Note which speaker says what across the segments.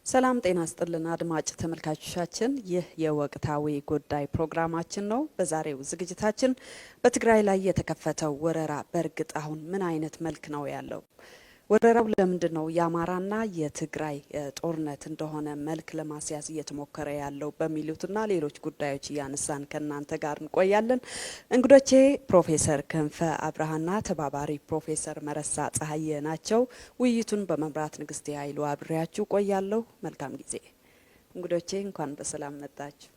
Speaker 1: ሰላም ጤና ስጥልን አድማጭ ተመልካቾቻችን፣ ይህ የወቅታዊ ጉዳይ ፕሮግራማችን ነው። በዛሬው ዝግጅታችን በትግራይ ላይ የተከፈተው ወረራ በእርግጥ አሁን ምን አይነት መልክ ነው ያለው? ወረራው ለምንድን ነው የአማራና የትግራይ ጦርነት እንደሆነ መልክ ለማስያዝ እየተሞከረ ያለው በሚሉትና ሌሎች ጉዳዮች እያነሳን ከእናንተ ጋር እንቆያለን። እንግዶቼ ፕሮፌሰር ክንፈ አብርሃና ተባባሪ ፕሮፌሰር መረሳ ፀሐዬ ናቸው። ውይይቱን በመምራት ንግስቴ ኃይሉ አብሬያችሁ ቆያለሁ። መልካም ጊዜ። እንግዶቼ እንኳን በሰላም መጣችሁ።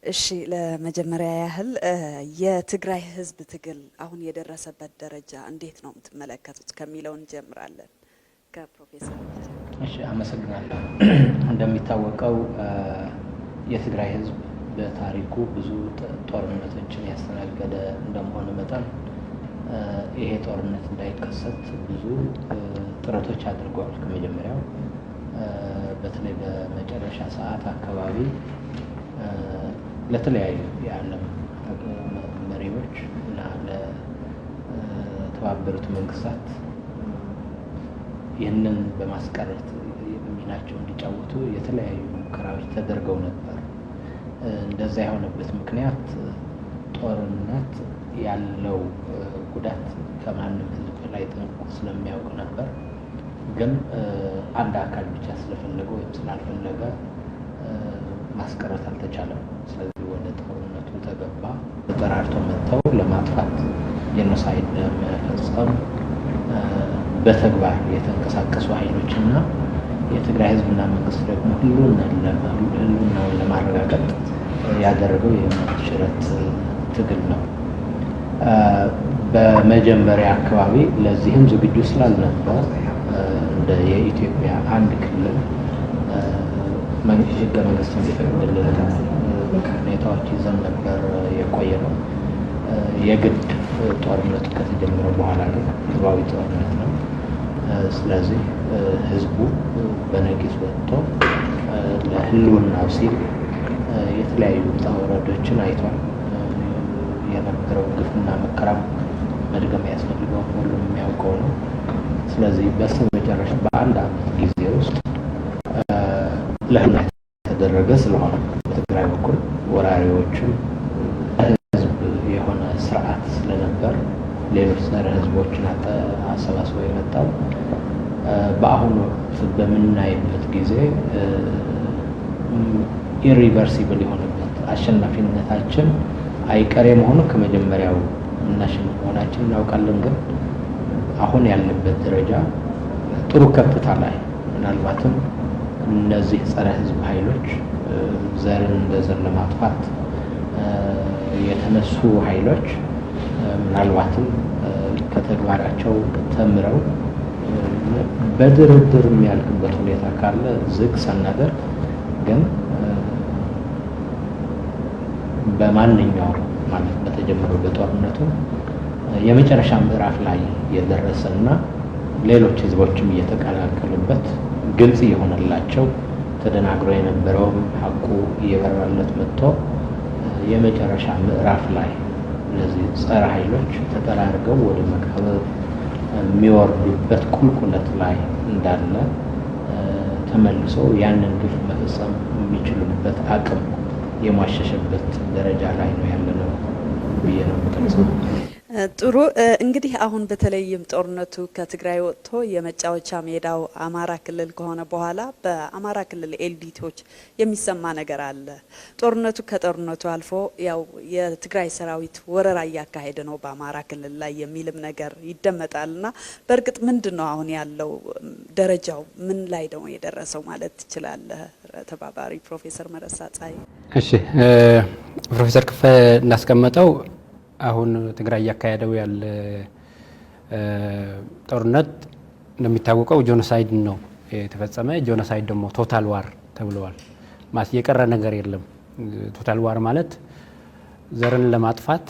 Speaker 1: እሺ፣ ለመጀመሪያ ያህል የትግራይ ህዝብ ትግል አሁን የደረሰበት ደረጃ እንዴት ነው የምትመለከቱት ከሚለው እንጀምራለን። ከፕሮፌሰር።
Speaker 2: እሺ፣ አመሰግናለሁ። እንደሚታወቀው የትግራይ ህዝብ በታሪኩ ብዙ ጦርነቶችን ያስተናገደ እንደመሆኑ መጠን ይሄ ጦርነት እንዳይከሰት ብዙ ጥረቶች አድርገዋል። ከመጀመሪያው በተለይ በመጨረሻ ሰዓት አካባቢ ለተለያዩ የዓለም መሪዎች እና ለተባበሩት መንግስታት ይህንን በማስቀረት ሚናቸው እንዲጫወቱ የተለያዩ ሙከራዎች ተደርገው ነበር። እንደዛ የሆነበት ምክንያት ጦርነት ያለው ጉዳት ከማንም ህዝብ ላይ ጠንቅቆ ስለሚያውቅ ነበር። ግን አንድ አካል ብቻ ስለፈለገ ወይም ስላልፈለገ ማስቀረት አልተቻለም። ስለዚህ ወደ ጦርነቱ ተገባ። ተጠራርቶ መጥተው ለማጥፋት፣ genocide ለመፈጸም በተግባር የተንቀሳቀሱ ኃይሎች እና የትግራይ ህዝብና መንግስት ደግሞ ህልውናውን ለማረጋገጥ ያደረገው የሞት ሽረት ትግል ነው። በመጀመሪያ አካባቢ ለዚህም ዝግጁ ስላልነበር እንደ የኢትዮጵያ አንድ ክልል ህገ መንግስት እንዲፈቅድልን ሁኔታዎች ይዘን ነበር የቆየ ነው። የግድ ጦርነቱ ከተጀመረ በኋላ ግን ህዝባዊ ጦርነት ነው። ስለዚህ ህዝቡ በነቂስ ወጥቶ ለህልውናው ሲል የተለያዩ ውጣ ውረዶችን አይቷል። የነበረው ግፍና መከራም መድገም አያስፈልገውም፣ ሁሉም የሚያውቀው ነው። ስለዚህ በስተመጨረሻ በአንድ ዓመት ጊዜ ውስጥ ለህልውና የተደረገ ስለሆነ በትግራይ በኩል ወራሪዎችም ህዝብ የሆነ ስርዓት ስለነበር ሌሎች ጸረ ህዝቦችን አሰባስበው የመጣው በአሁኑ ወቅት በምናይበት ጊዜ irreversible የሆነበት፣ አሸናፊነታችን አይቀሬ መሆኑ፣ ከመጀመሪያው እናሸንፍ መሆናችን እናውቃለን። ግን አሁን ያለበት ደረጃ ጥሩ ከፍታ ላይ፣ ምናልባትም እነዚህ ጸረ ህዝብ ኃይሎች፣ ዘርን እንደ ዘር ለማጥፋት የተነሱ ኃይሎች ምናልባትም ከተግባራቸው ተምረው በድርድር የሚያልቅበት ሁኔታ ካለ ዝግ ሳናደርግ፣ ግን በማንኛውም ማለት በተጀመረው በጦርነቱ የመጨረሻ ምዕራፍ ላይ የደረሰ እና ሌሎች ህዝቦችም እየተቀላቀሉበት፣ ግልጽ እየሆነላቸው፣ ተደናግሮ የነበረውም ሀቁ እየበራለት መጥቶ የመጨረሻ ምዕራፍ ላይ እነዚህ ጸረ ኃይሎች ተጠራርገው ወደ መቃብር የሚወርዱበት ቁልቁለት ላይ እንዳለ፣ ተመልሶ ያንን ግፍ መፈጸም የሚችሉበት አቅም የሟሸሸበት ደረጃ ላይ ነው ያለነው ብዬ ነው የምገልጸው።
Speaker 1: ጥሩ፣ እንግዲህ አሁን በተለይም ጦርነቱ ከትግራይ ወጥቶ የመጫወቻ ሜዳው አማራ ክልል ከሆነ በኋላ በአማራ ክልል elite ኦች የሚሰማ ነገር አለ። ጦርነቱ ከጦርነቱ አልፎ ያው የትግራይ ሰራዊት ወረራ እያካሄደ ነው በአማራ ክልል ላይ የሚልም ነገር ይደመጣልና በእርግጥ ምንድን ነው አሁን ያለው ደረጃው፣ ምን ላይ ነው የደረሰው ማለት ትችላለህ? ተባባሪ ፕሮፌሰር መረሳ ፀሐይ።
Speaker 3: እሺ፣ ፕሮፌሰር ክንፈ እንዳስቀመጠው አሁን ትግራይ እያካሄደው ያለ ጦርነት እንደሚታወቀው genocide ነው የተፈጸመ። Genocide ደግሞ total war ተብለዋል። ማለት የቀረ ነገር የለም። Total war ማለት ዘርን ለማጥፋት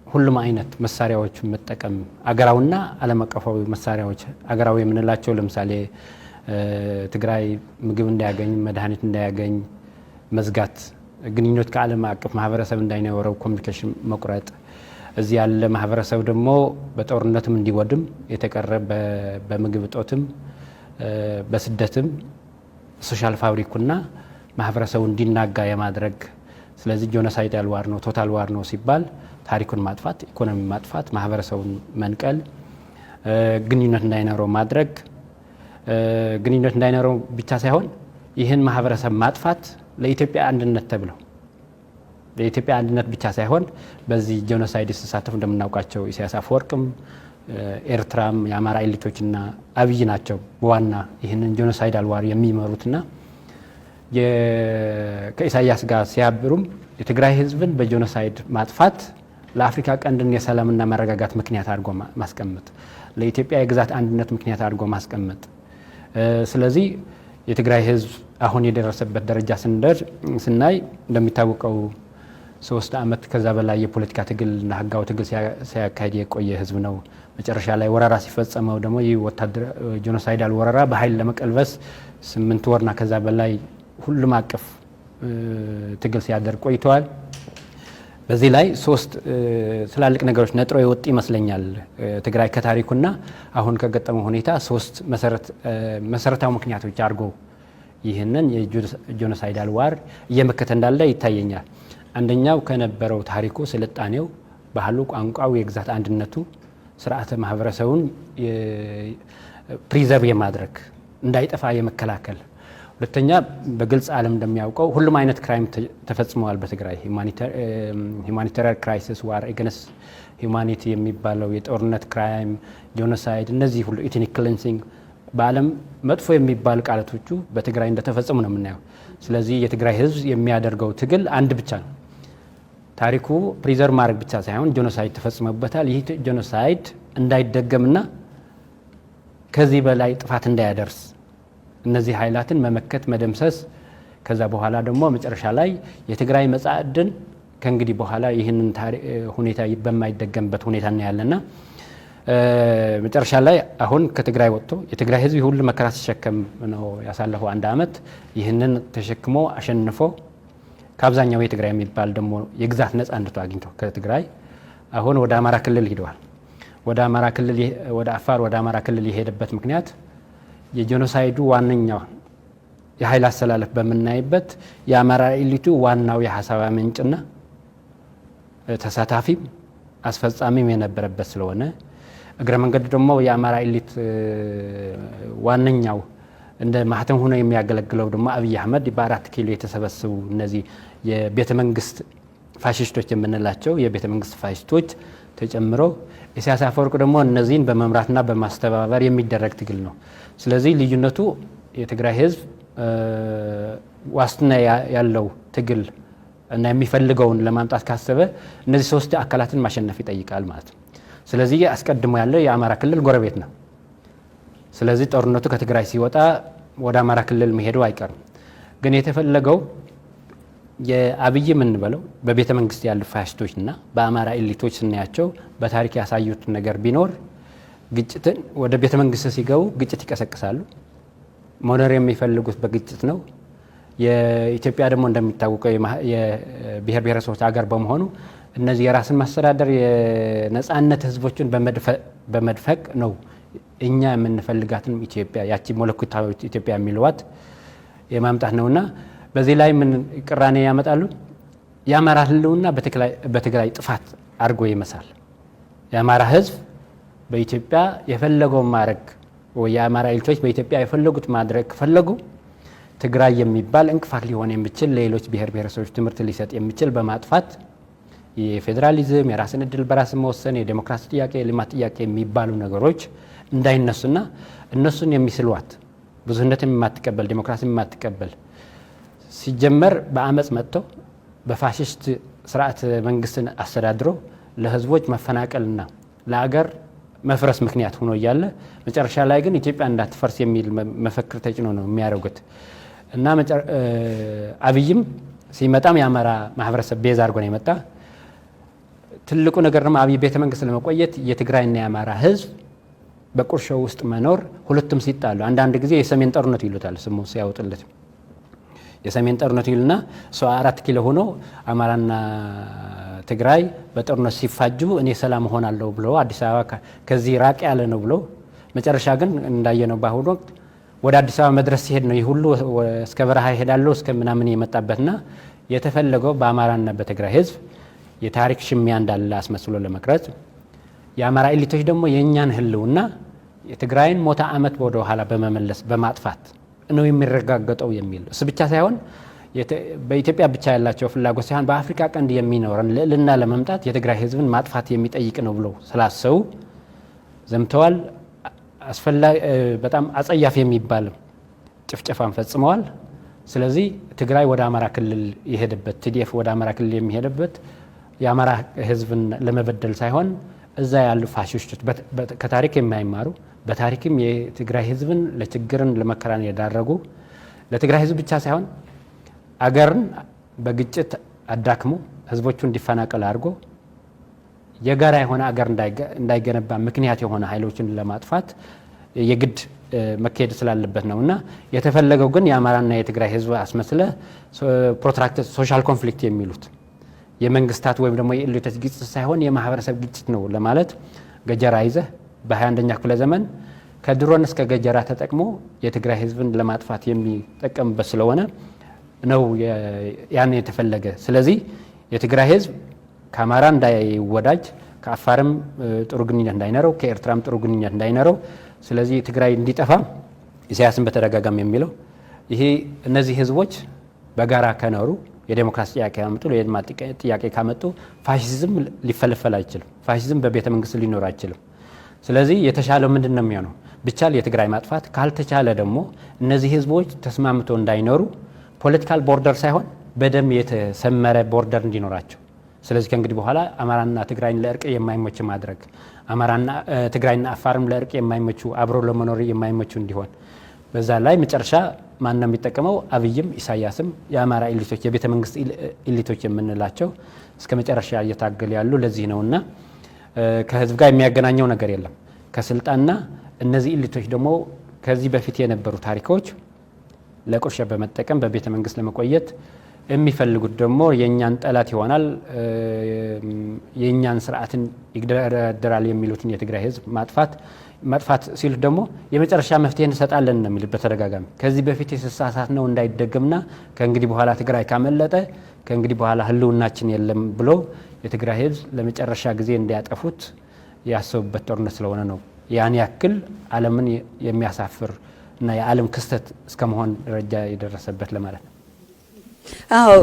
Speaker 3: ሁሉም አይነት መሳሪያዎች መጠቀም፣ አገራዊና ዓለም አቀፋዊ መሳሪያዎች። አገራዊ የምንላቸው ለምሳሌ ትግራይ ምግብ እንዳያገኝ፣ መድኃኒት እንዳያገኝ መዝጋት፣ ግንኙነት ከዓለም አቀፍ ማህበረሰብ እንዳይኖረው communication መቁረጥ፣ እዚህ ያለ ማህበረሰብ ደግሞ በጦርነትም እንዲወድም፣ የተቀረ በምግብ እጦትም በስደትም social fabric ኩና ማህበረሰቡ እንዲናጋ የማድረግ፣ ስለዚህ genocidal war ነው፣ total war ነው ሲባል ታሪኩን ማጥፋት፣ ኢኮኖሚ ማጥፋት፣ ማህበረሰቡን መንቀል፣ ግንኙነት እንዳይኖረው ማድረግ፣ ግንኙነት እንዳይኖረው ብቻ ሳይሆን ይህን ማህበረሰብ ማጥፋት ለኢትዮጵያ አንድነት ተብለው፣ ለኢትዮጵያ አንድነት ብቻ ሳይሆን በዚህ genocide ሲሳተፉ እንደምናውቃቸው ኢሳያስ አፈወርቅም፣ ኤርትራም፣ የአማራ elite ኦችና አብይ ናቸው በዋና ይህንን genocidal war የሚመሩትና ከኢሳያስ ጋር ሲያብሩም የትግራይ ህዝብን በ genocide ማጥፋት ለአፍሪካ ቀንድን የሰላምና መረጋጋት ምክንያት አድርጎ ማስቀመጥ፣ ለኢትዮጵያ የግዛት አንድነት ምክንያት አድርጎ ማስቀመጥ። ስለዚህ የትግራይ ህዝብ አሁን የደረሰበት ደረጃ ስናይ እንደሚታወቀው 3 ዓመት ከዛ በላይ የፖለቲካ ትግልና ህጋዊ ትግል ሲያካሂድ የቆየ ህዝብ ነው። መጨረሻ ላይ ወረራ ሲፈጸመው ደግሞ ይህ ወታደር genocidal ወረራ በኃይል ለመቀልበስ 8 ወርና ከዛ በላይ ሁሉም አቀፍ ትግል ሲያደርግ ቆይተዋል። በዚህ ላይ ሶስት ትላልቅ ነገሮች ነጥሮ የወጡ ይመስለኛል። ትግራይ ከታሪኩና አሁን ከገጠመው ሁኔታ ሶስት መሰረታዊ ምክንያቶች አድርጎ ይህንን የ genocidal war እየመከተ እንዳለ ይታየኛል። አንደኛው ከነበረው ታሪኩ፣ ስልጣኔው፣ ባህሉ፣ ቋንቋው፣ የግዛት አንድነቱ፣ ስርዓተ ማህበረሰቡን preserve የማድረግ፣ እንዳይጠፋ የመከላከል። ሁለተኛ በግልጽ ዓለም እንደሚያውቀው ሁሉም አይነት crime ተፈጽመዋል በትግራይ፣ humanitarian crisis፣ war against humanity የሚባለው የጦርነት crime፣ genocide፣ እነዚህ ሁሉ ethnic cleansing በዓለም መጥፎ የሚባሉ ቃላቶቹ በትግራይ እንደተፈጸሙ ነው የምናየው። ስለዚህ የትግራይ ሕዝብ የሚያደርገው ትግል አንድ ብቻ ነው። ታሪኩ preserve ማድረግ ብቻ ሳይሆን genocide ተፈጽሞበታል። ይህ genocide እንዳይደገምና ከዚህ በላይ ጥፋት እንዳያደርስ እነዚህ ኃይላትን መመከት፣ መደምሰስ፣ ከዛ በኋላ ደግሞ መጨረሻ ላይ የትግራይ መጻኢ ዕድል ከእንግዲህ በኋላ ይህንን ሁኔታ በማይደገምበት ሁኔታ እናያለና መጨረሻ ላይ አሁን ከትግራይ ወጥቶ የትግራይ ህዝብ ሁሉ መከራ ሲሸከም ነው ያሳለፈው አንድ አመት። ይህንን ተሸክሞ አሸንፎ ከአብዛኛው የትግራይ የሚባል ደግሞ የግዛት ነጻነቱ አግኝቶ ከትግራይ አሁን ወደ አማራ ክልል ሂደዋል። ወደ አማራ ክልል፣ ወደ አፋር፣ ወደ አማራ ክልል የሄደበት ምክንያት የ genocide ኡ ዋነኛው የኃይል አሰላለፍ በምናይበት የአማራ elite ኡ ዋናው የሀሳብ ምንጭና ተሳታፊም አስፈጻሚም የነበረበት ስለሆነ፣ እግረ መንገዱ ደግሞ የአማራ elite ዋነኛው እንደ ማህተም ሆኖ የሚያገለግለው ደግሞ አብይ አህመድ፣ በ4 ኪሎ የተሰበሰቡ እነዚህ የቤተ መንግስት ፋሽስቶች የምንላቸው የቤተ መንግስት ፋሽስቶች ተጨምረው ኢሳያስ አፈወርቅ ደግሞ እነዚህን በመምራትና በማስተባበር የሚደረግ ትግል ነው። ስለዚህ ልዩነቱ የትግራይ ህዝብ ዋስትና ያለው ትግል እና የሚፈልገውን ለማምጣት ካሰበ እነዚህ ሶስት አካላትን ማሸነፍ ይጠይቃል ማለት ነው። ስለዚህ አስቀድሞ ያለው የአማራ ክልል ጎረቤት ነው። ስለዚህ ጦርነቱ ከትግራይ ሲወጣ ወደ አማራ ክልል መሄዱ አይቀርም። ግን የተፈለገው የአብይ የምንበለው በቤተ መንግስት ያሉ ፋሽስቶች እና በአማራ elite ኦች ስናያቸው በታሪክ ያሳዩት ነገር ቢኖር ግጭትን ወደ ቤተ መንግስት ሲገቡ ግጭት ይቀሰቅሳሉ። መኖር የሚፈልጉት በግጭት ነው። የኢትዮጵያ ደግሞ እንደሚታወቀው የብሔር ብሔረሰቦች ሀገር በመሆኑ እነዚህ የራስን ማስተዳደር የነጻነት ህዝቦችን በመድፈቅ ነው እኛ የምንፈልጋትን ኢትዮጵያ፣ ያቺ መለኮታዊት ኢትዮጵያ የሚለዋት የማምጣት ነውና በዚህ ላይ ምን ቅራኔ ያመጣሉ? የአማራ ህልውና በትግራይ ጥፋት አድርጎ ይመሳል። የአማራ ህዝብ በኢትዮጵያ የፈለገውን ማድረግ ወይ የአማራ elite ኦች በኢትዮጵያ የፈለጉት ማድረግ ከፈለጉ ትግራይ የሚባል እንቅፋት ሊሆን የሚችል፣ ለሌሎች ብሔር ብሔረሰቦች ትምህርት ሊሰጥ የሚችል በማጥፋት የፌዴራሊዝም፣ የራስን እድል በራስ መወሰን፣ የዴሞክራሲ ጥያቄ፣ የልማት ጥያቄ የሚባሉ ነገሮች እንዳይነሱና እነሱን የሚስሏት ብዙህነትን የማትቀበል፣ ዴሞክራሲ የማትቀበል፣ ሲጀመር በአመፅ መጥተው በፋሽስት ስርዓት መንግስትን አስተዳድሮ ለህዝቦች መፈናቀልና ለአገር መፍረስ ምክንያት ሆኖ እያለ መጨረሻ ላይ ግን ኢትዮጵያ እንዳትፈርስ የሚል መፈክር ተጭኖ ነው የሚያደርጉት እና አብይም ሲመጣም የአማራ ማህበረሰብ base አድርጎ ነው የመጣ። ትልቁ ነገር ደግሞ አብይ ቤተ መንግስት ለመቆየት የትግራይና የአማራ ህዝብ በቁርሾ ውስጥ መኖር፣ ሁለቱም ሲጣሉ አንዳንድ ጊዜ የሰሜን ጦርነቱ ይሉታል፣ ስሙ ሲያወጡለት የሰሜን ጦርነቱ ይሉና ሰው 4 ኪሎ ሆኖ አማራና ትግራይ በጦርነት ሲፋጁ እኔ ሰላም እሆናለሁ ብሎ አዲስ አበባ ከዚህ ራቅ ያለ ነው ብሎ መጨረሻ ግን እንዳየነው በአሁኑ ወቅት ወደ አዲስ አበባ መድረስ ሲሄድ ነው ይህ ሁሉ እስከ በረሃ ይሄዳለሁ እስከ ምናምን የመጣበትና የተፈለገው በአማራና በትግራይ ህዝብ የታሪክ ሽሚያ እንዳለ አስመስሎ ለመቅረጽ፣ የአማራ elite ኦች ደግሞ የእኛን ህልውና የትግራይን 100 ዓመት ወደ ኋላ በመመለስ በማጥፋት ነው የሚረጋገጠው የሚል፣ እሱ ብቻ ሳይሆን በኢትዮጵያ ብቻ ያላቸው ፍላጎት ሳይሆን በአፍሪካ ቀንድ የሚኖረን ልዕልና ለመምጣት የትግራይ ህዝብን ማጥፋት የሚጠይቅ ነው ብለው ስላሰቡ ዘምተዋል። በጣም አጸያፊ የሚባል ጭፍጨፋን ፈጽመዋል። ስለዚህ ትግራይ ወደ አማራ ክልል የሄደበት፣ TDF ወደ አማራ ክልል የሚሄደበት የአማራ ህዝብን ለመበደል ሳይሆን እዛ ያሉ ፋሽስቶች፣ ከታሪክ የማይማሩ፣ በታሪክም የትግራይ ህዝብን ለችግርን ለመከራን የዳረጉ፣ ለትግራይ ህዝብ ብቻ ሳይሆን አገርን በግጭት አዳክሞ ህዝቦቹ እንዲፈናቀል አድርጎ የጋራ የሆነ አገር እንዳይገነባ ምክንያት የሆነ ኃይሎችን ለማጥፋት የግድ መካሄድ ስላለበት ነው። እና የተፈለገው ግን የአማራና የትግራይ ህዝብ አስመስለ protracted social conflict የሚሉት የመንግስታት ወይም ደግሞ የ elite ኦች ግጭት ሳይሆን የማህበረሰብ ግጭት ነው ለማለት ገጀራ ይዘህ በ21ኛ ክፍለ ዘመን ከድሮን እስከ ገጀራ ተጠቅሞ የትግራይ ህዝብን ለማጥፋት የሚጠቀምበት ስለሆነ ነው ያን የተፈለገ። ስለዚህ የትግራይ ህዝብ ከአማራ እንዳይወዳጅ፣ ከአፋርም ጥሩ ግንኙነት እንዳይኖረው፣ ከኤርትራም ጥሩ ግንኙነት እንዳይኖረው፣ ስለዚህ ትግራይ እንዲጠፋ ኢሳያስን በተደጋጋሚ የሚለው ይሄ እነዚህ ህዝቦች በጋራ ከኖሩ፣ የዴሞክራሲ ጥያቄ ካመጡ፣ የልማት ጥያቄ ካመጡ ፋሽዝም ሊፈለፈል አይችልም። ፋሽዝም በቤተ መንግስት ሊኖር አይችልም። ስለዚህ የተሻለው ምንድን ነው የሚሆነው? ቢቻል የትግራይ ማጥፋት፣ ካልተቻለ ደግሞ እነዚህ ህዝቦች ተስማምቶ እንዳይኖሩ political border ሳይሆን በደም የተሰመረ border እንዲኖራቸው፣ ስለዚህ ከእንግዲህ በኋላ አማራና ትግራይን ለእርቅ የማይመች ማድረግ፣ አማራና ትግራይና አፋርም ለእርቅ የማይመቹ፣ አብሮ ለመኖር የማይመቹ እንዲሆን። በዛ ላይ መጨረሻ ማን ነው የሚጠቀመው? አብይም ኢሳያስም የአማራ elite ኦች፣ የቤተ መንግስት elite ኦች የምንላቸው እስከ መጨረሻ እየታገሉ ያሉ ለዚህ ነውና ከህዝብ ጋር የሚያገናኘው ነገር የለም። ከስልጣንና እነዚህ elite ኦች ደግሞ ከዚህ በፊት የነበሩ ታሪኮች ለቁርሻ በመጠቀም በቤተ መንግስት ለመቆየት የሚፈልጉት ደግሞ የእኛን ጠላት ይሆናል፣ የእኛን ስርዓትን ይገዳደራል የሚሉትን የትግራይ ህዝብ ማጥፋት። ማጥፋት ሲሉት ደግሞ የመጨረሻ መፍትሄ እንሰጣለን ነው የሚሉት በተደጋጋሚ። ከዚህ በፊት የተሳሳት ነው እንዳይደገምና ከእንግዲህ በኋላ ትግራይ ካመለጠ ከእንግዲህ በኋላ ህልውናችን የለም ብሎ የትግራይ ህዝብ ለመጨረሻ ጊዜ እንዲያጠፉት ያሰቡበት ጦርነት ስለሆነ ነው ያን ያክል ዓለምን የሚያሳፍር እና የዓለም ክስተት እስከ መሆን ደረጃ የደረሰበት ለማለት ነው።
Speaker 1: አዎ፣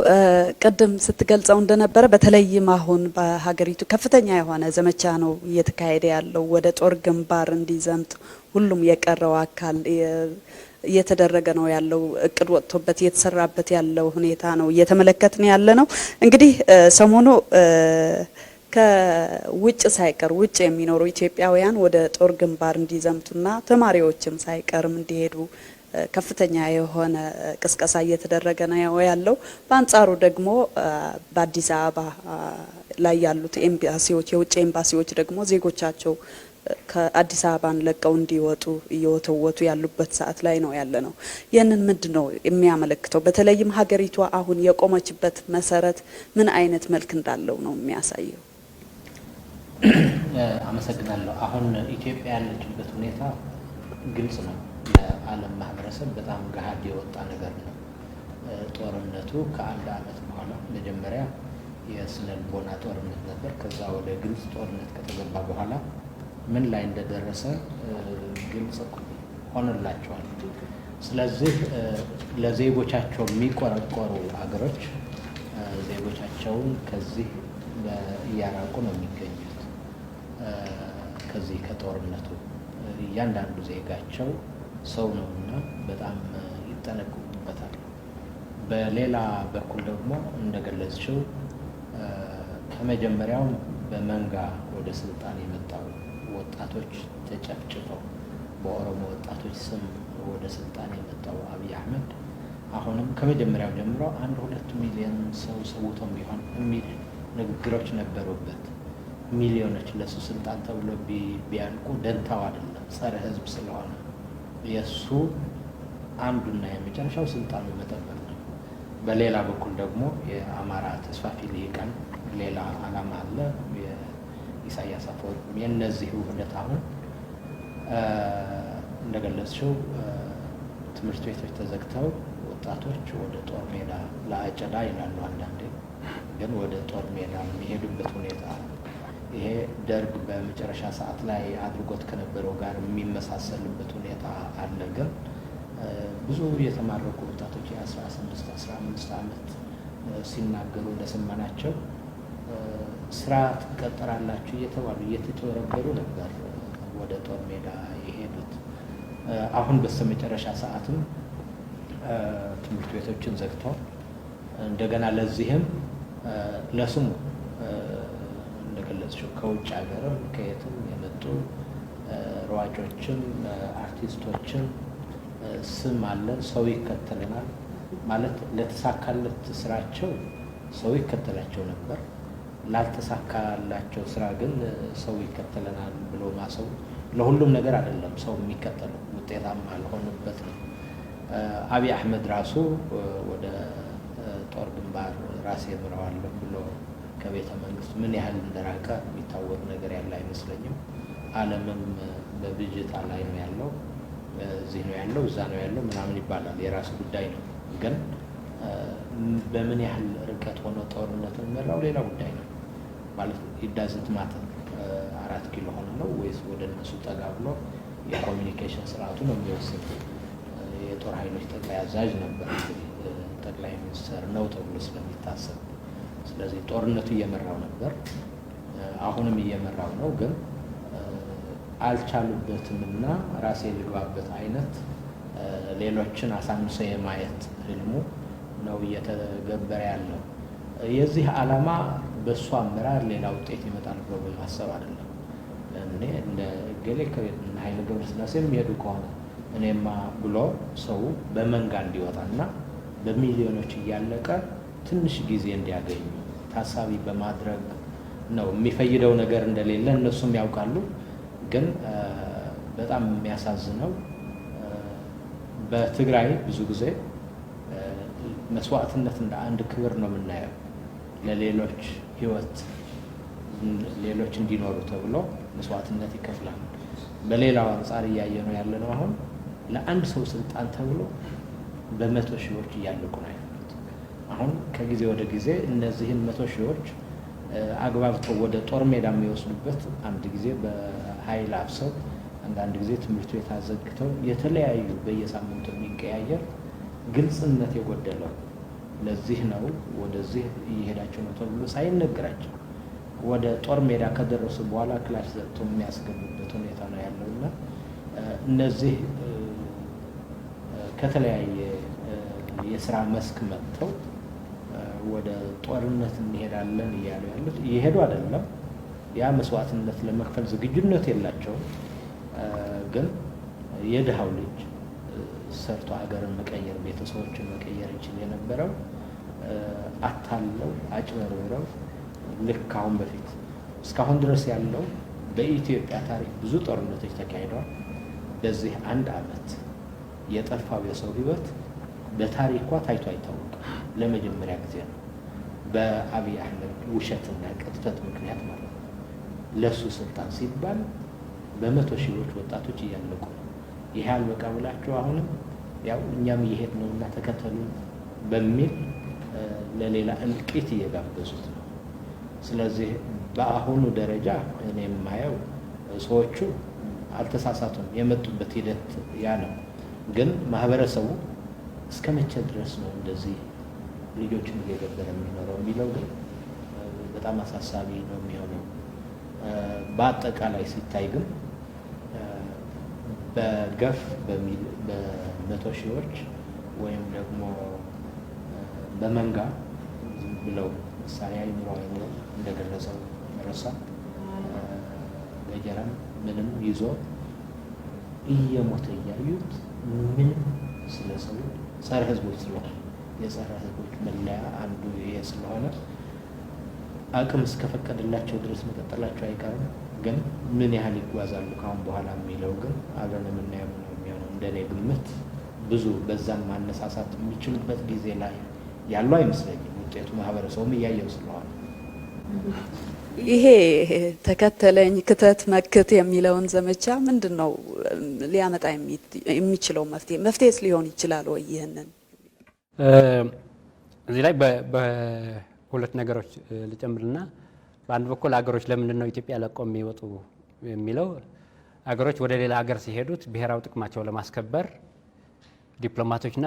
Speaker 1: ቅድም ስትገልጸው እንደነበረ በተለይም አሁን በሀገሪቱ ከፍተኛ የሆነ ዘመቻ ነው እየተካሄደ ያለው። ወደ ጦር ግንባር እንዲዘምት ሁሉም የቀረው አካል እየተደረገ ነው ያለው። እቅድ ወጥቶበት እየተሰራበት ያለው ሁኔታ ነው እየተመለከትን ያለ ነው። እንግዲህ ሰሞኑ ከውጭ ሳይቀር ውጭ የሚኖሩ ኢትዮጵያውያን ወደ ጦር ግንባር እንዲዘምቱና ተማሪዎችም ሳይቀርም እንዲሄዱ ከፍተኛ የሆነ ቅስቀሳ እየተደረገ ነው ያለው። በአንጻሩ ደግሞ በአዲስ አበባ ላይ ያሉት ኤምባሲዎች፣ የውጭ ኤምባሲዎች ደግሞ ዜጎቻቸው ከአዲስ አበባን ለቀው እንዲወጡ እየወተወቱ ያሉበት ሰዓት ላይ ነው ያለ ነው። ይህንን ምንድን ነው የሚያመለክተው? በተለይም ሀገሪቷ አሁን የቆመችበት መሰረት ምን አይነት መልክ እንዳለው ነው የሚያሳየው?
Speaker 2: አመሰግናለሁ። አሁን ኢትዮጵያ ያለችበት ሁኔታ ግልጽ ነው። ለዓለም ማህበረሰብ በጣም ገሀድ የወጣ ነገር ነው። ጦርነቱ ከአንድ ዓመት በኋላ መጀመሪያ የስነ ልቦና ጦርነት ነበር። ከዛ ወደ ግልጽ ጦርነት ከተገባ በኋላ ምን ላይ እንደደረሰ ግልጽ ሆኖላቸዋል። ስለዚህ ለዜጎቻቸው የሚቆረቆሩ አገሮች ዜጎቻቸውን ከዚህ እያራቁ ነው የሚገኙት። ከዚህ ከጦርነቱ እያንዳንዱ ዜጋቸው ሰው ነውና በጣም ይጠነቀቁበታል። በሌላ በኩል ደግሞ እንደገለጽሽው ከመጀመሪያው በመንጋ ወደ ስልጣን የመጣው፣ ወጣቶች ተጨፍጭፈው በኦሮሞ ወጣቶች ስም ወደ ስልጣን የመጣው አብይ አህመድ አሁንም ከመጀመሪያው ጀምሮ 1-2 ሚሊዮን ሰው ሰውቶም ቢሆን የሚል ንግግሮች ነበሩበት። ሚሊዮኖች ለሱ ስልጣን ተብሎ ቢያልቁ ደንታው አይደለም፣ ጸረ ሕዝብ ስለሆነ የእሱ አንዱና የመጨረሻው ስልጣኑ መጠበቅ ነው። በሌላ በኩል ደግሞ የአማራ ተስፋፊ ልሂቃን ሌላ ዓላማ አለ። የኢሳያስ አፈወርቂ የእነዚህ ውህደት አሁን እንደገለጽሽው ትምህርት ቤቶች ተዘግተው ወጣቶች ወደ ጦር ሜዳ ለአጨዳ ይላሉ አንዳንዴ፣ ግን ወደ ጦር ሜዳ የሚሄዱበት ሁኔታ ይሄ ደርግ በመጨረሻ ሰዓት ላይ አድርጎት ከነበረው ጋር የሚመሳሰልበት ሁኔታ አለ። ግን ብዙ የተማረኩ ወጣቶች የ16 15 ዓመት ሲናገሩ እንደሰማናቸው ስራ ትቀጠራላችሁ እየተባሉ እየተጨበረበሩ ነበር ወደ ጦር ሜዳ የሄዱት። አሁን በስተመጨረሻ ሰዓትም ትምህርት ቤቶችን ዘግተው እንደገና ለዚህም ለስሙ እንደገለጽሽው ከውጭ ሀገርም ከየትም የመጡ ሯጮችም አርቲስቶችም ስም አለን፣ ሰው ይከተለናል ማለት ለተሳካለት ስራቸው ሰው ይከተላቸው ነበር። ላልተሳካላቸው ስራ ግን ሰው ይከተለናል ብሎ ማሰቡ ለሁሉም ነገር አይደለም ሰው የሚከተለው፣ ውጤታማ አልሆኑበት ነው። አብይ አህመድ ራሱ ወደ ጦር ግንባር ራሴ እምረዋለሁ ብሎ ከቤተ መንግስት ምን ያህል እንደራቀ የሚታወቅ ነገር ያለ አይመስለኝም። ዓለምም በብዥታ ላይ ነው ያለው፣ እዚህ ነው ያለው፣ እዛ ነው ያለው ምናምን ይባላል። የራሱ ጉዳይ ነው። ግን በምን ያህል ርቀት ሆኖ ጦርነቱን መራው ሌላ ጉዳይ ነው። ማለት it doesn't matter 4 ኪሎ ሆኖ ነው ወይስ ወደ እነሱ ጠጋ ብሎ የ communication ስርዓቱ ነው የሚወስድ። የጦር ኃይሎች ጠቅላይ አዛዥ ነበር እንግዲህ ጠቅላይ ሚኒስትር ነው ተብሎ ስለሚታሰብ፣ ስለዚህ ጦርነቱ እየመራው ነበር። አሁንም እየመራው ነው። ግን አልቻሉበትም እና ራሴ ልግባበት አይነት ሌሎችን አሳንሶ የማየት ህልሙ ነው እየተገበረ ያለው። የዚህ ዓላማ በእሱ አመራር ሌላ ውጤት ይመጣል ብሎ በማሰብ አይደለም። እኔ እንደ እገሌ ኃይለ ገብረስላሴ የሚሄዱ ከሆነ እኔማ ብሎ ሰው በመንጋ እንዲወጣና በሚሊዮኖች እያለቀ ትንሽ ጊዜ እንዲያገኙ ታሳቢ በማድረግ ነው። የሚፈይደው ነገር እንደሌለ እነሱም ያውቃሉ። ግን በጣም የሚያሳዝነው በትግራይ ብዙ ጊዜ መስዋዕትነት እንደ አንድ ክብር ነው የምናየው። ለሌሎች ህይወት ሌሎች እንዲኖሩ ተብሎ መስዋዕትነት ይከፍላል። በሌላው አንጻር እያየ ነው ያለ ነው። አሁን ለአንድ ሰው ስልጣን ተብሎ በመቶ ሺዎች እያለቁ ነው ያሉት። አሁን ከጊዜ ወደ ጊዜ እነዚህን መቶ ሺዎች አግባብተው ወደ ጦር ሜዳ የሚወስዱበት አንድ ጊዜ በኃይል አፍሰው፣ አንዳንድ ጊዜ ትምህርት ቤት አዘግተው፣ የተለያዩ በየሳምንቱ የሚቀያየር ግልጽነት የጎደለው ለዚህ ነው ወደዚህ እየሄዳቸው ነው ተብሎ ሳይነገራቸው ወደ ጦር ሜዳ ከደረሱ በኋላ ክላሽ ዘግቶ የሚያስገቡበት ሁኔታ ነው ያለው። እና እነዚህ ከተለያየ የስራ መስክ መጥተው ወደ ጦርነት እንሄዳለን እያሉ ያሉት እየሄዱ አይደለም። ያ መስዋዕትነት ለመክፈል ዝግጁነት የላቸውም። ግን የድሃው ልጅ ሰርቶ ሀገርን መቀየር ቤተሰቦችን መቀየር ይችል የነበረው አታለው አጭበርብረው ልክ አሁን በፊት እስካሁን ድረስ ያለው በኢትዮጵያ ታሪክ ብዙ ጦርነቶች ተካሂደዋል። በዚህ አንድ ዓመት የጠፋው የሰው ሕይወት በታሪኳ ታይቶ አይታወቅም። ለመጀመሪያ ጊዜ ነው። በአብይ አህመድ ውሸትና ቅጥፈት ምክንያት ማለት ነው። ለሱ ስልጣን ሲባል በመቶ ሺዎች ወጣቶች እያለቁ ነው። ይሄ አልበቃ ብላችሁ አሁንም ያው እኛም እየሄድ ነው እና ተከተሉ በሚል ለሌላ እልቂት እየጋበዙት ነው። ስለዚህ በአሁኑ ደረጃ እኔ የማየው ሰዎቹ አልተሳሳቱም። የመጡበት ሂደት ያ ነው። ግን ማህበረሰቡ እስከ መቼ ድረስ ነው እንደዚህ ልጆችን እየገበረ የሚኖረው የሚለው ግን በጣም አሳሳቢ ነው የሚሆነው። በአጠቃላይ ሲታይ ግን በገፍ በመቶ ሺዎች ወይም ደግሞ በመንጋ ዝም ብለው መሳሪያ ይኑረው አይኑረው እንደገለጸው መረሳ ገጀራም ምንም ይዞ እየሞተ እያዩት ምንም ስለ ሰው ጸረ ሕዝቦች ስለሆነ የጸረ ሕዝቦች መለያ አንዱ ይሄ ስለሆነ አቅም እስከፈቀደላቸው ድረስ መቀጠላቸው አይቀርም። ግን ምን ያህል ይጓዛሉ ከአሁን በኋላ የሚለው ግን አብረን የምናየው ነው የሚሆነው። እንደኔ ግምት ብዙ በዛም ማነሳሳት የሚችሉበት ጊዜ ላይ ያሉ አይመስለኝም። ውጤቱ ማህበረሰቡም እያየው ስለሆነ።
Speaker 1: ይሄ ተከተለኝ ክተት መክት የሚለውን ዘመቻ ምንድን ነው ሊያመጣ የሚችለው መፍትሄ መፍትሄስ ሊሆን ይችላል ወይ? ይህንን
Speaker 3: እዚህ ላይ በሁለት ነገሮች ልጨምርና በአንድ በኩል አገሮች ለምንድን ነው ኢትዮጵያ ለቆ የሚወጡ የሚለው፣ አገሮች ወደ ሌላ ሀገር ሲሄዱት ብሔራዊ ጥቅማቸው ለማስከበር ዲፕሎማቶችና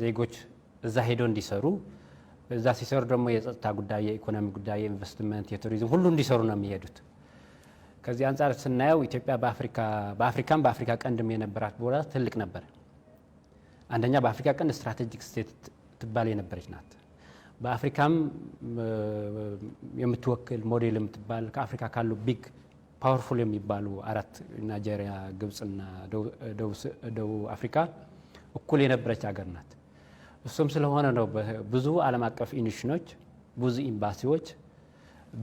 Speaker 3: ዜጎች እዛ ሄደው እንዲሰሩ፣ እዛ ሲሰሩ ደግሞ የጸጥታ ጉዳይ፣ የኢኮኖሚ ጉዳይ፣ የኢንቨስትመንት፣ የቱሪዝም ሁሉ እንዲሰሩ ነው የሚሄዱት። ከዚህ አንጻር ስናየው ኢትዮጵያ በአፍሪካም በአፍሪካ ቀንድም የነበራት ቦታ ትልቅ ነበር። አንደኛ በአፍሪካ ቀንድ strategic state ትባል የነበረች ናት። በአፍሪካም የምትወክል ሞዴል የምትባል፣ ከአፍሪካ ካሉ big powerful የሚባሉ አራት ናይጄሪያ፣ ግብፅና ደቡብ አፍሪካ እኩል የነበረች ሀገር ናት። እሱም ስለሆነ ነው ብዙ ዓለም አቀፍ institution ኖች፣ ብዙ ኤምባሲዎች፣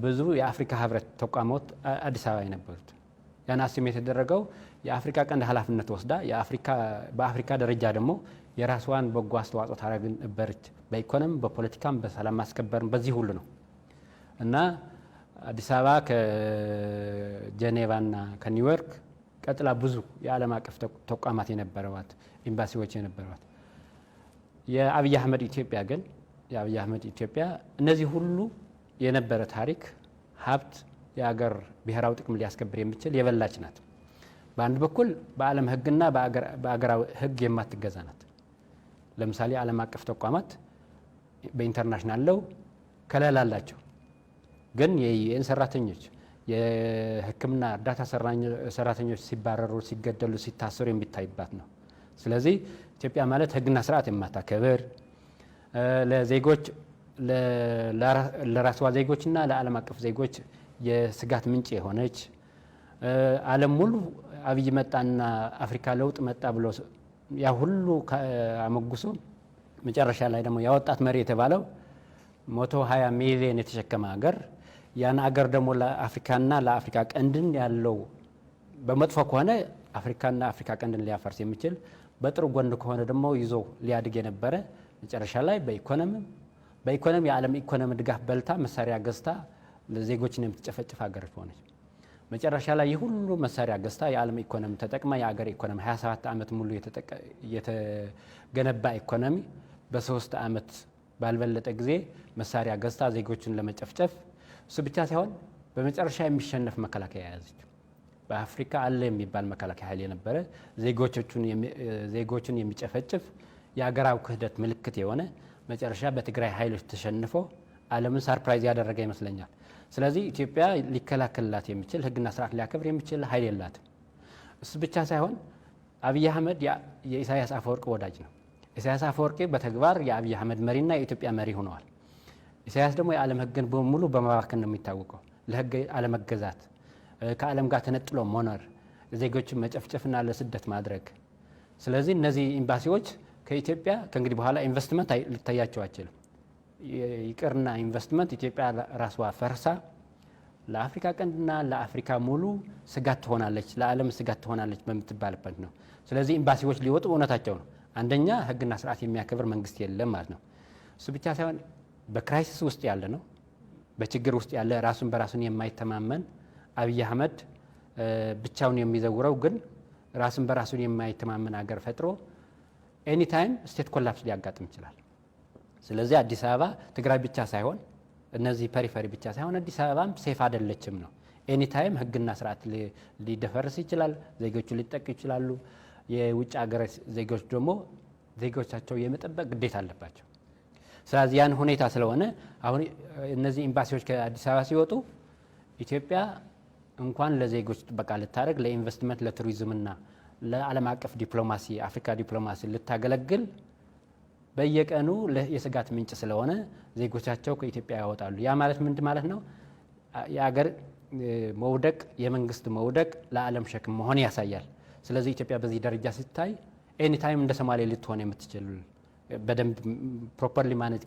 Speaker 3: ብዙ የአፍሪካ ህብረት ተቋማት አዲስ አበባ የነበሩት። ያን assume የተደረገው የአፍሪካ ቀንድ ኃላፊነት ወስዳ በአፍሪካ ደረጃ ደግሞ የራስዋን በጎ አስተዋጽኦ ታደርግ ነበረች። በኢኮኖሚ፣ በፖለቲካም፣ በሰላም ማስከበርም በዚህ ሁሉ ነው። እና አዲስ አበባ ከጀኔቫና ከኒውዮርክ ቀጥላ ብዙ የዓለም አቀፍ ተቋማት የነበረዋት፣ ኤምባሲዎች የነበረዋት። የአብይ አህመድ ኢትዮጵያ ግን፣ የአብይ አህመድ ኢትዮጵያ እነዚህ ሁሉ የነበረ ታሪክ፣ ሀብት፣ የሀገር ብሔራዊ ጥቅም ሊያስከብር የሚችል የበላች ናት። በአንድ በኩል በዓለም ሕግና በአገራዊ ሕግ የማትገዛ ናት። ለምሳሌ ዓለም አቀፍ ተቋማት በ international law ከለላ አላቸው። ግን የ UN ሰራተኞች፣ የሕክምና እርዳታ ሰራተኞች ሲባረሩ፣ ሲገደሉ፣ ሲታሰሩ የሚታይባት ነው። ስለዚህ ኢትዮጵያ ማለት ሕግና ስርዓት የማታከብር፣ ለዜጎች፣ ለራስዋ ዜጎችና ለዓለም አቀፍ ዜጎች የስጋት ምንጭ የሆነች፣ ዓለም ሙሉ አብይ መጣና አፍሪካ ለውጥ መጣ ብሎ ያ ሁሉ አሞግሶ መጨረሻ ላይ ደግሞ ያወጣት መሪ የተባለው 120 ሚሊዮን የተሸከመ ሀገር፣ ያን አገር ደግሞ ለአፍሪካና ለአፍሪካ ቀንድን ያለው በመጥፎ ከሆነ አፍሪካና አፍሪካ ቀንድን ሊያፈርስ የሚችል፣ በጥሩ ጎን ከሆነ ደግሞ ይዞ ሊያድግ የነበረ፣ መጨረሻ ላይ በኢኮኖሚ የዓለም ኢኮኖሚ ድጋፍ በልታ፣ መሳሪያ ገዝታ ዜጎችን የምትጨፈጭፍ ሀገር ሆነች። መጨረሻ ላይ ይህ ሁሉ መሳሪያ ገዝታ፣ የዓለም ኢኮኖሚ ተጠቅማ፣ የአገር ኢኮኖሚ 27 ዓመት ሙሉ የተገነባ ኢኮኖሚ በ3 ዓመት ባልበለጠ ጊዜ መሳሪያ ገዝታ ዜጎችን ለመጨፍጨፍ፣ እሱ ብቻ ሳይሆን በመጨረሻ የሚሸነፍ መከላከያ የያዘች፣ በአፍሪካ አለ የሚባል መከላከያ ኃይል የነበረ፣ ዜጎችን የሚጨፈጭፍ፣ የአገራዊ ክህደት ምልክት የሆነ፣ መጨረሻ በትግራይ ኃይሎች ተሸንፎ ዓለምን surprise ያደረገ ይመስለኛል። ስለዚህ ኢትዮጵያ ሊከላከልላት የሚችል፣ ሕግና ስርዓት ሊያከብር የሚችል ኃይል የላትም። እሱ ብቻ ሳይሆን አብይ አህመድ የኢሳያስ አፈወርቂ ወዳጅ ነው። ኢሳያስ አፈወርቂ በተግባር የአብይ አህመድ መሪና የኢትዮጵያ መሪ ሆነዋል። ኢሳያስ ደግሞ የዓለም ሕግን በሙሉ በማባከን ነው የሚታወቀው። ለሕግ አለመገዛት፣ ከዓለም ጋር ተነጥሎ መኖር፣ ዜጎችን መጨፍጨፍና ለስደት ማድረግ። ስለዚህ እነዚህ ኤምባሲዎች ከኢትዮጵያ ከእንግዲህ በኋላ ኢንቨስትመንት ሊታያቸው አይችልም። ይቅርና ኢንቨስትመንት ኢትዮጵያ ራስዋ ፈርሳ ለአፍሪካ ቀንድና ለአፍሪካ ሙሉ ስጋት ትሆናለች፣ ለዓለም ስጋት ትሆናለች በምትባልበት ነው። ስለዚህ ኤምባሲዎች ሊወጡ እውነታቸው ነው። አንደኛ ሕግና ስርዓት የሚያከብር መንግስት የለም ማለት ነው። እሱ ብቻ ሳይሆን በ crisis ውስጥ ያለ ነው፣ በችግር ውስጥ ያለ፣ ራሱን በራሱን የማይተማመን፣ አብይ አህመድ ብቻውን የሚዘውረው ግን ራሱን በራሱን የማይተማመን ሀገር ፈጥሮ anytime state collapse ሊያጋጥም ይችላል። ስለዚህ አዲስ አበባ ትግራይ ብቻ ሳይሆን፣ እነዚህ periphery ብቻ ሳይሆን አዲስ አበባም safe አይደለችም ነው። Anytime ህግና ስርዓት ሊደፈርስ ይችላል። ዜጎቹ ሊጠቁ ይችላሉ። የውጭ ሀገር ዜጎች ደግሞ ዜጎቻቸው የመጠበቅ ግዴታ አለባቸው። ስለዚህ ያን ሁኔታ ስለሆነ አሁን እነዚህ ኤምባሲዎች ከአዲስ አበባ ሲወጡ ኢትዮጵያ እንኳን ለዜጎች ጥበቃ ልታደርግ፣ ለኢንቨስትመንት፣ ለቱሪዝምና ለዓለም አቀፍ ዲፕሎማሲ፣ አፍሪካ ዲፕሎማሲ ልታገለግል በየቀኑ የስጋት ምንጭ ስለሆነ ዜጎቻቸው ከኢትዮጵያ ያወጣሉ። ያ ማለት ምንድን ማለት ነው? የአገር መውደቅ፣ የመንግስት መውደቅ ለዓለም ሸክም መሆን ያሳያል። ስለዚህ ኢትዮጵያ በዚህ ደረጃ ሲታይ anytime እንደ ሶማሌ ልትሆን የምትችል፣ በደንብ properly manage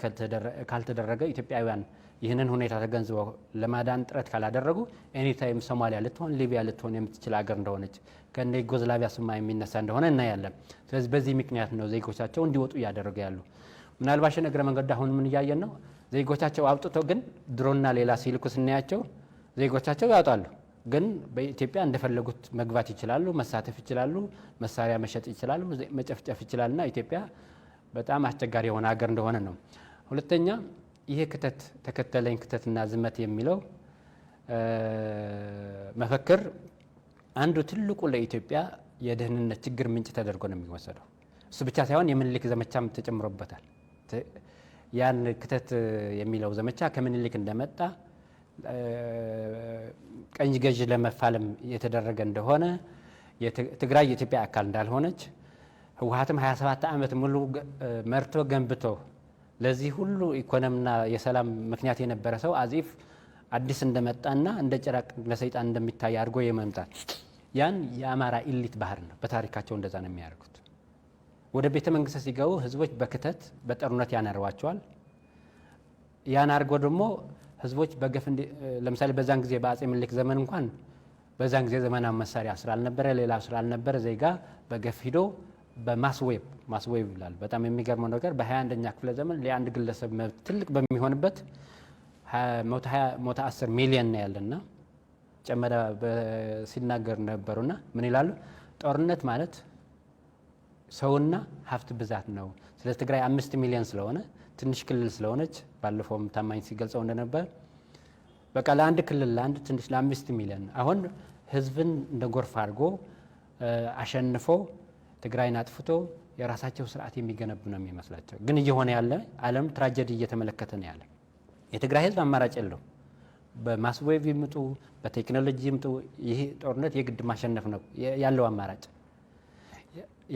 Speaker 3: ካልተደረገ፣ ኢትዮጵያውያን ይህንን ሁኔታ ተገንዝበው ለማዳን ጥረት ካላደረጉ anytime ሶማሊያ ልትሆን፣ ሊቢያ ልትሆን የምትችል ሀገር እንደሆነች፣ ከነ ዩጎዝላቪያ ስማ የሚነሳ እንደሆነ እናያለን። ስለዚህ በዚህ ምክንያት ነው ዜጎቻቸው እንዲወጡ እያደረጉ ያሉ። ምናልባሽ እግረ መንገድ አሁን ምን እያየን ነው? ዜጎቻቸው አውጥቶ ግን ድሮንና ሌላ ሲልኩ ስናያቸው ዜጎቻቸው ያወጣሉ። ግን በኢትዮጵያ እንደፈለጉት መግባት ይችላሉ፣ መሳተፍ ይችላሉ፣ መሳሪያ መሸጥ ይችላሉ፣ መጨፍጨፍ ይችላልና ኢትዮጵያ በጣም አስቸጋሪ የሆነ ሀገር እንደሆነ ነው። ሁለተኛ፣ ይሄ ክተት ተከተለኝ፣ ክተትና ዝመት የሚለው መፈክር አንዱ ትልቁ ለኢትዮጵያ የደህንነት ችግር ምንጭ ተደርጎ ነው የሚወሰደው። እሱ ብቻ ሳይሆን የምኒልክ ዘመቻም ተጨምሮበታል። ያን ክተት የሚለው ዘመቻ ከምኒልክ እንደመጣ፣ ቀኝ ገዥ ለመፋለም የተደረገ እንደሆነ፣ ትግራይ የኢትዮጵያ አካል እንዳልሆነች፣ ህወሓትም 27 ዓመት ሙሉ መርቶ ገንብቶ ለዚህ ሁሉ ኢኮኖሚና የሰላም ምክንያት የነበረ ሰው as if አዲስ እንደመጣና እንደ ጭራቅ ለሰይጣን እንደሚታይ አድርጎ የመምጣት ያን የአማራ elite ባህር ነው። በታሪካቸው እንደዛ ነው የሚያደርጉት። ወደ ቤተ መንግስት ሲገቡ ህዝቦች በክተት በጦርነት ያነርዋቸዋል። ያን አድርጎ ደግሞ ህዝቦች በገፍ፣ ለምሳሌ በዛን ጊዜ በአጼ ምኒልክ ዘመን እንኳን በዛን ጊዜ ዘመናዊ መሳሪያ ስላልነበረ፣ ሌላ ስላልነበረ ዜጋ በገፍ ሂዶ በ mass wave፣ mass wave ይላል። በጣም የሚገርመው ነገር በ21ኛ ክፍለ ዘመን ለአንድ ግለሰብ መብት ትልቅ በሚሆንበት 110 ሚሊዮን ነው ያለና ጨመዳ ሲናገር ነበሩና ምን ይላሉ? ጦርነት ማለት ሰውና ሀብት ብዛት ነው። ስለዚህ ትግራይ 5 ሚሊዮን ስለሆነ፣ ትንሽ ክልል ስለሆነች፣ ባለፈውም ታማኝ ሲገልጸው እንደነበር በቃ ለአንድ ክልል፣ ለአንድ ትንሽ ለ5 ሚሊዮን አሁን ህዝብን እንደ ጎርፍ አድርጎ አሸንፎ ትግራይን አጥፍቶ የራሳቸው ስርዓት የሚገነቡ ነው የሚመስላቸው። ግን እየሆነ ያለ ዓለም tragedy እየተመለከተ ነው ያለ። የትግራይ ህዝብ አማራጭ የለው። በ mass wave ይምጡ፣ በቴክኖሎጂ ይምጡ፣ ይህ ጦርነት የግድ ማሸነፍ ነው ያለው አማራጭ።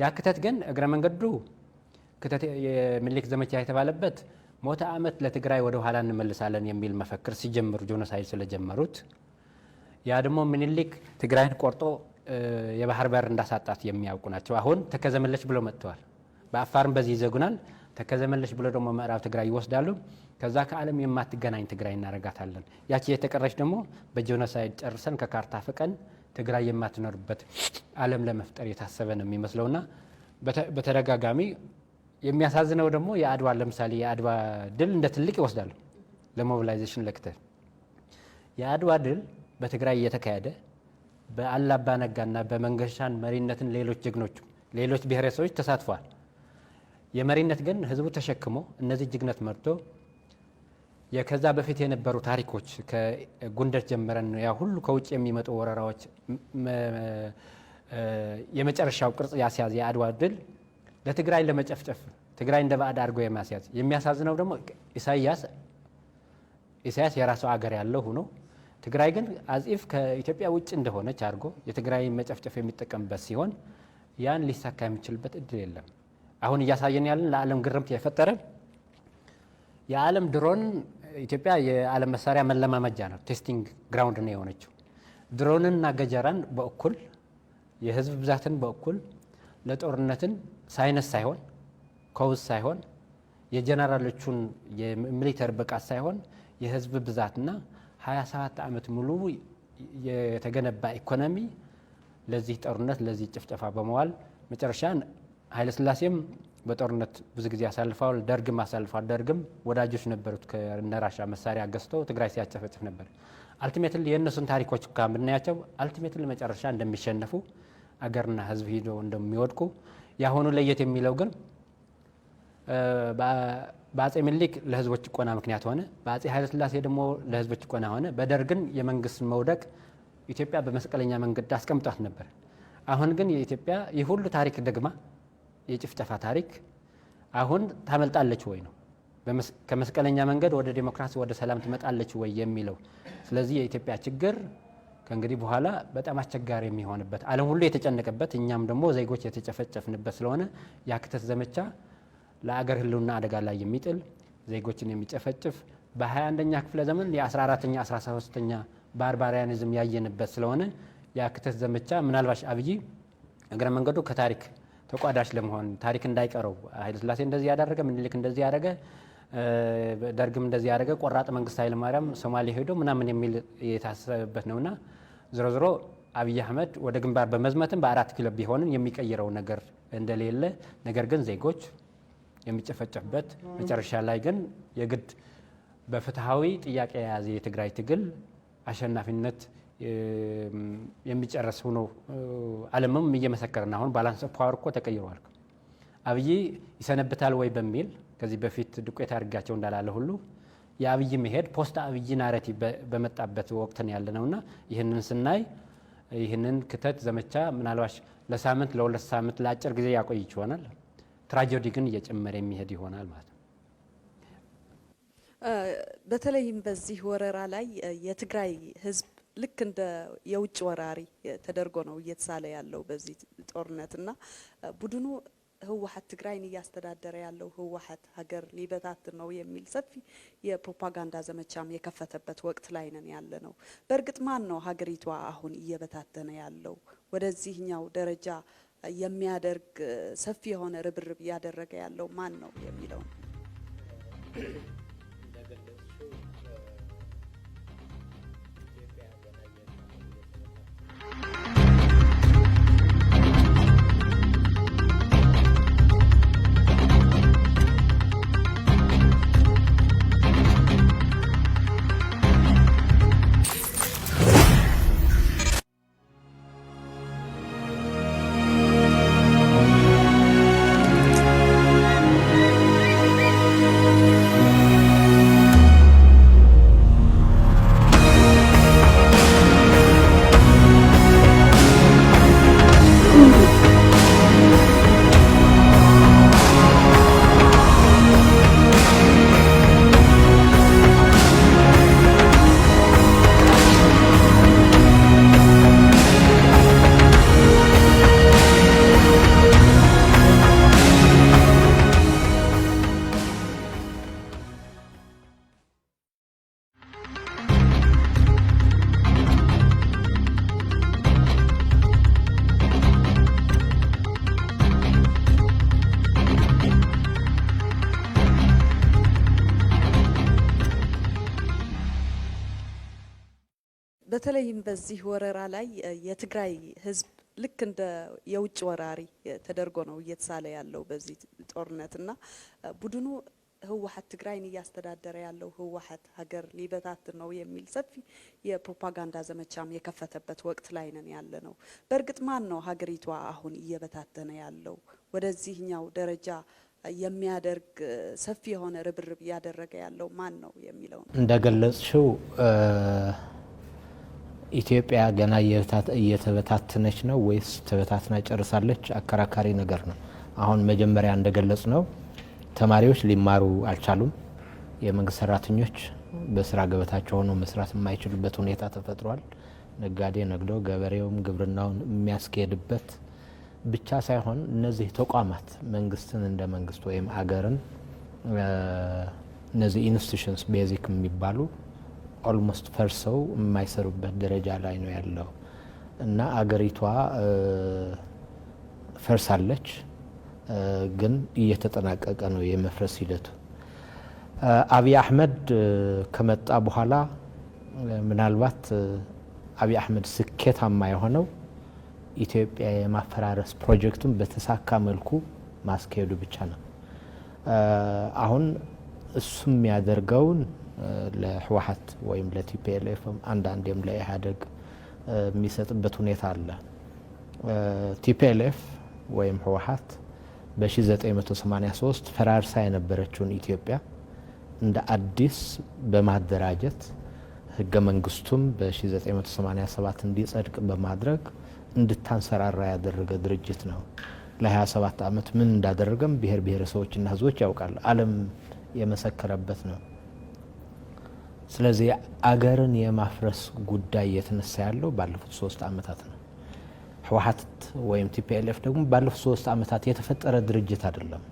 Speaker 3: ያ ክተት ግን እግረ መንገዱ ክተት የምኒልክ ዘመቻ የተባለበት 100 ዓመት ለትግራይ ወደ ኋላ እንመልሳለን የሚል መፈክር ሲጀምሩ genocide ስለጀመሩት፣ ያ ደግሞ ምኒልክ ትግራይን ቆርጦ የባህር በር እንዳሳጣት የሚያውቁ ናቸው። አሁን ተከዘመለሽ ብለው መጥተዋል። በአፋርም በዚህ ይዘጉናል። ተከዘመለሽ ብሎ ደግሞ ምዕራብ ትግራይ ይወስዳሉ። ከዛ ከዓለም የማትገናኝ ትግራይ እናደርጋታለን። ያቺ የተቀረች ደግሞ በ genocide ጨርሰን ከካርታ ፍቀን ትግራይ የማትኖርበት ዓለም ለመፍጠር የታሰበ ነው የሚመስለውና በተደጋጋሚ የሚያሳዝነው ደግሞ የአድዋ፣ ለምሳሌ የአድዋ ድል እንደ ትልቅ ይወስዳሉ ለ mobilization፣ ለክተት። የአድዋ ድል በትግራይ እየተካሄደ በአሉላ አባ ነጋና በመንገሻን መሪነትን ሌሎች ጀግኖች፣ ሌሎች ብሔረሰቦች ተሳትፏል። የመሪነት ግን ህዝቡ ተሸክሞ እነዚህ ጀግነት መርቶ ከዛ በፊት የነበሩ ታሪኮች ከጉንደት ጀምረን ያ ሁሉ ከውጭ የሚመጡ ወረራዎች የመጨረሻው ቅርጽ ያስያዝ የአድዋ ድል ለትግራይ ለመጨፍጨፍ፣ ትግራይ እንደ ባዕድ አድርጎ የማስያዝ። የሚያሳዝነው ደግሞ ኢሳያስ የራሱ አገር ያለው ሆኖ ትግራይ ግን as if ከኢትዮጵያ ውጭ እንደሆነች አድርጎ የትግራይ መጨፍጨፍ የሚጠቀምበት ሲሆን ያን ሊሳካ የሚችልበት እድል የለም። አሁን እያሳየን ያለን ለዓለም ግርምት የፈጠረ የዓለም ድሮን፣ ኢትዮጵያ የዓለም መሳሪያ መለማመጃ ነው፣ testing ground ነው የሆነችው። ድሮንና ገጀራን በእኩል፣ የህዝብ ብዛትን በእኩል፣ ለጦርነትን ሳይነስ ሳይሆን፣ cause ሳይሆን፣ የጀነራሎቹን የ military ብቃት ሳይሆን የህዝብ ብዛትና 27 ዓመት ሙሉ የተገነባ ኢኮኖሚ ለዚህ ጦርነት፣ ለዚህ ጭፍጨፋ በመዋል መጨረሻ ኃይለስላሴም በጦርነት ብዙ ጊዜ አሳልፈዋል። ደርግም አሳልፈዋል። ደርግም ወዳጆች ነበሩት፣ ከነ ራሻ መሳሪያ ገዝቶ ትግራይ ሲያጨፈጭፍ ነበር። Ultimately የእነሱን ታሪኮች ብናያቸው ultimately መጨረሻ እንደሚሸነፉ፣ አገርና ህዝብ ሂዶ እንደሚወድቁ። የአሁኑ ለየት የሚለው ግን በአጼ ምኒልክ ለህዝቦች ጭቆና ምክንያት ሆነ። በአጼ ኃይለስላሴ ደግሞ ለህዝቦች ጭቆና ሆነ። በደርግን የመንግስት መውደቅ ኢትዮጵያ በመስቀለኛ መንገድ አስቀምጧት ነበር። አሁን ግን የኢትዮጵያ ይህ ሁሉ ታሪክ ደግማ የጭፍጨፋ ታሪክ አሁን ታመልጣለች ወይ ነው፣ ከመስቀለኛ መንገድ ወደ ዴሞክራሲ፣ ወደ ሰላም ትመጣለች ወይ የሚለው። ስለዚህ የኢትዮጵያ ችግር ከእንግዲህ በኋላ በጣም አስቸጋሪ የሚሆንበት፣ ዓለም ሁሉ የተጨነቀበት፣ እኛም ደግሞ ዜጎች የተጨፈጨፍንበት ስለሆነ የክተት ዘመቻ ለአገር ህልውና አደጋ ላይ የሚጥል፣ ዜጎችን የሚጨፈጭፍ፣ በ21ኛ ክፍለ ዘመን የ14ኛ 13ኛ barbarianism ያየንበት ስለሆነ የክተት ዘመቻ ምናልባት አብይ እግረ መንገዱ ከታሪክ ተቋዳሽ ለመሆን፣ ታሪክ እንዳይቀረው፣ ኃይለሥላሴ እንደዚህ ያደረገ፣ ምኒልክ እንደዚህ ያደረገ፣ ደርግም እንደዚህ ያደረገ፣ ቆራጥ መንግስት ኃይለማርያም ሶማሌ ሄዶ ምናምን የሚል የታሰበበት ነውና ዞሮ ዞሮ አብይ አህመድ ወደ ግንባር በመዝመትም በ4 ኪሎ ቢሆንም የሚቀይረው ነገር እንደሌለ፣ ነገር ግን ዜጎች የሚጨፈጨፍበት፣ መጨረሻ ላይ ግን የግድ በፍትሐዊ ጥያቄ የያዘ የትግራይ ትግል አሸናፊነት የሚጨረስ ሆኖ ዓለምም እየመሰከረ ነው። አሁን balance of power እኮ ተቀይሯል። አብይ ይሰነብታል ወይ በሚል ከዚህ በፊት ዱቄት አድርጋቸው እንዳላለ ሁሉ የአብይ መሄድ post አብይ narrative በመጣበት ወቅት ነው ያለ ነውና ይህንን ስናይ ይህንን ክተት ዘመቻ ምናልባት ለሳምንት፣ ለ2 ሳምንት፣ ለአጭር ጊዜ ያቆይ ይሆናል። Tragedy ግን እየጨመረ የሚሄድ ይሆናል ማለት ነው።
Speaker 1: በተለይም በዚህ ወረራ ላይ የትግራይ ሕዝብ ልክ እንደ የውጭ ወራሪ ተደርጎ ነው እየተሳለ ያለው በዚህ ጦርነትና ቡድኑ ህወሓት ትግራይን እያስተዳደረ ያለው ህወሓት ሀገር ሊበታትን ነው የሚል ሰፊ የፕሮፓጋንዳ ዘመቻም የከፈተበት ወቅት ላይ ነን ያለ ነው። በእርግጥ ማን ነው ሀገሪቷ አሁን እየበታተነ ያለው? ወደዚህኛው ደረጃ የሚያደርግ ሰፊ የሆነ ርብርብ እያደረገ ያለው ማን ነው የሚለው ነው።
Speaker 2: እንደገለጽሽው ኢትዮጵያ ገና
Speaker 1: በተለይም በዚህ ወረራ ላይ የትግራይ ሕዝብ ልክ እንደ የውጭ ወራሪ ተደርጎ ነው እየተሳለ ያለው በዚህ ጦርነትና ቡድኑ ህወሓት ትግራይን እያስተዳደረ ያለው ህወሓት ሀገር ሊበታትን ነው የሚል ሰፊ የፕሮፓጋንዳ ዘመቻም የከፈተበት ወቅት ላይ ነን ያለ ነው። በእርግጥ ማን ነው ሀገሪቷ አሁን እየበታተነ ያለው? ወደዚህኛው ደረጃ የሚያደርግ ሰፊ የሆነ ርብርብ እያደረገ ያለው ማን ነው የሚለው ነው።
Speaker 2: እንደገለጽሽው ኢትዮጵያ ገና እየተበታተነች ነው ወይስ ተበታትና ጨርሳለች? አከራካሪ ነገር ነው። አሁን መጀመሪያ እንደገለጽ ነው ተማሪዎች ሊማሩ አልቻሉም። የመንግስት ሰራተኞች በስራ ገበታቸው ሆነው መስራት የማይችሉበት ሁኔታ ተፈጥሯል። ነጋዴ ነግዶ፣ ገበሬውም ግብርናውን የሚያስኬድበት ብቻ ሳይሆን እነዚህ ተቋማት መንግስትን እንደ መንግስት ወይም አገርን እነዚህ institutions basic የሚባሉ almost ፈርሰው የማይሰሩበት ደረጃ ላይ ነው ያለው እና አገሪቷ ፈርሳለች፣ ግን እየተጠናቀቀ ነው የመፍረስ ሂደቱ። አብይ አህመድ ከመጣ በኋላ ምናልባት አብይ አህመድ ስኬታማ የሆነው ኢትዮጵያ የማፈራረስ ፕሮጀክቱን በተሳካ መልኩ ማስኬዱ ብቻ ነው። አሁን እሱ የሚያደርገውን ለህወሓት ወይም ለ TPLF አንዳንዴም ለኢህአዴግ የሚሰጥበት ሁኔታ አለ። TPLF ወይም ህወሓት በ1983 ፈራርሳ የነበረችውን ኢትዮጵያ እንደ አዲስ በማደራጀት ህገ መንግስቱም በ1987 እንዲጸድቅ በማድረግ እንድታንሰራራ ያደረገ ድርጅት ነው። ለ27 ዓመት ምን እንዳደረገም ብሔር ብሔረሰቦችና ህዝቦች ያውቃል። ዓለም የመሰከረበት ነው። ስለዚህ አገርን የማፍረስ ጉዳይ እየተነሳ ያለው ባለፉት 3 ዓመታት ነው። ህወሓት ወይም TPLF ደግሞ ባለፉት 3 ዓመታት የተፈጠረ ድርጅት አይደለም።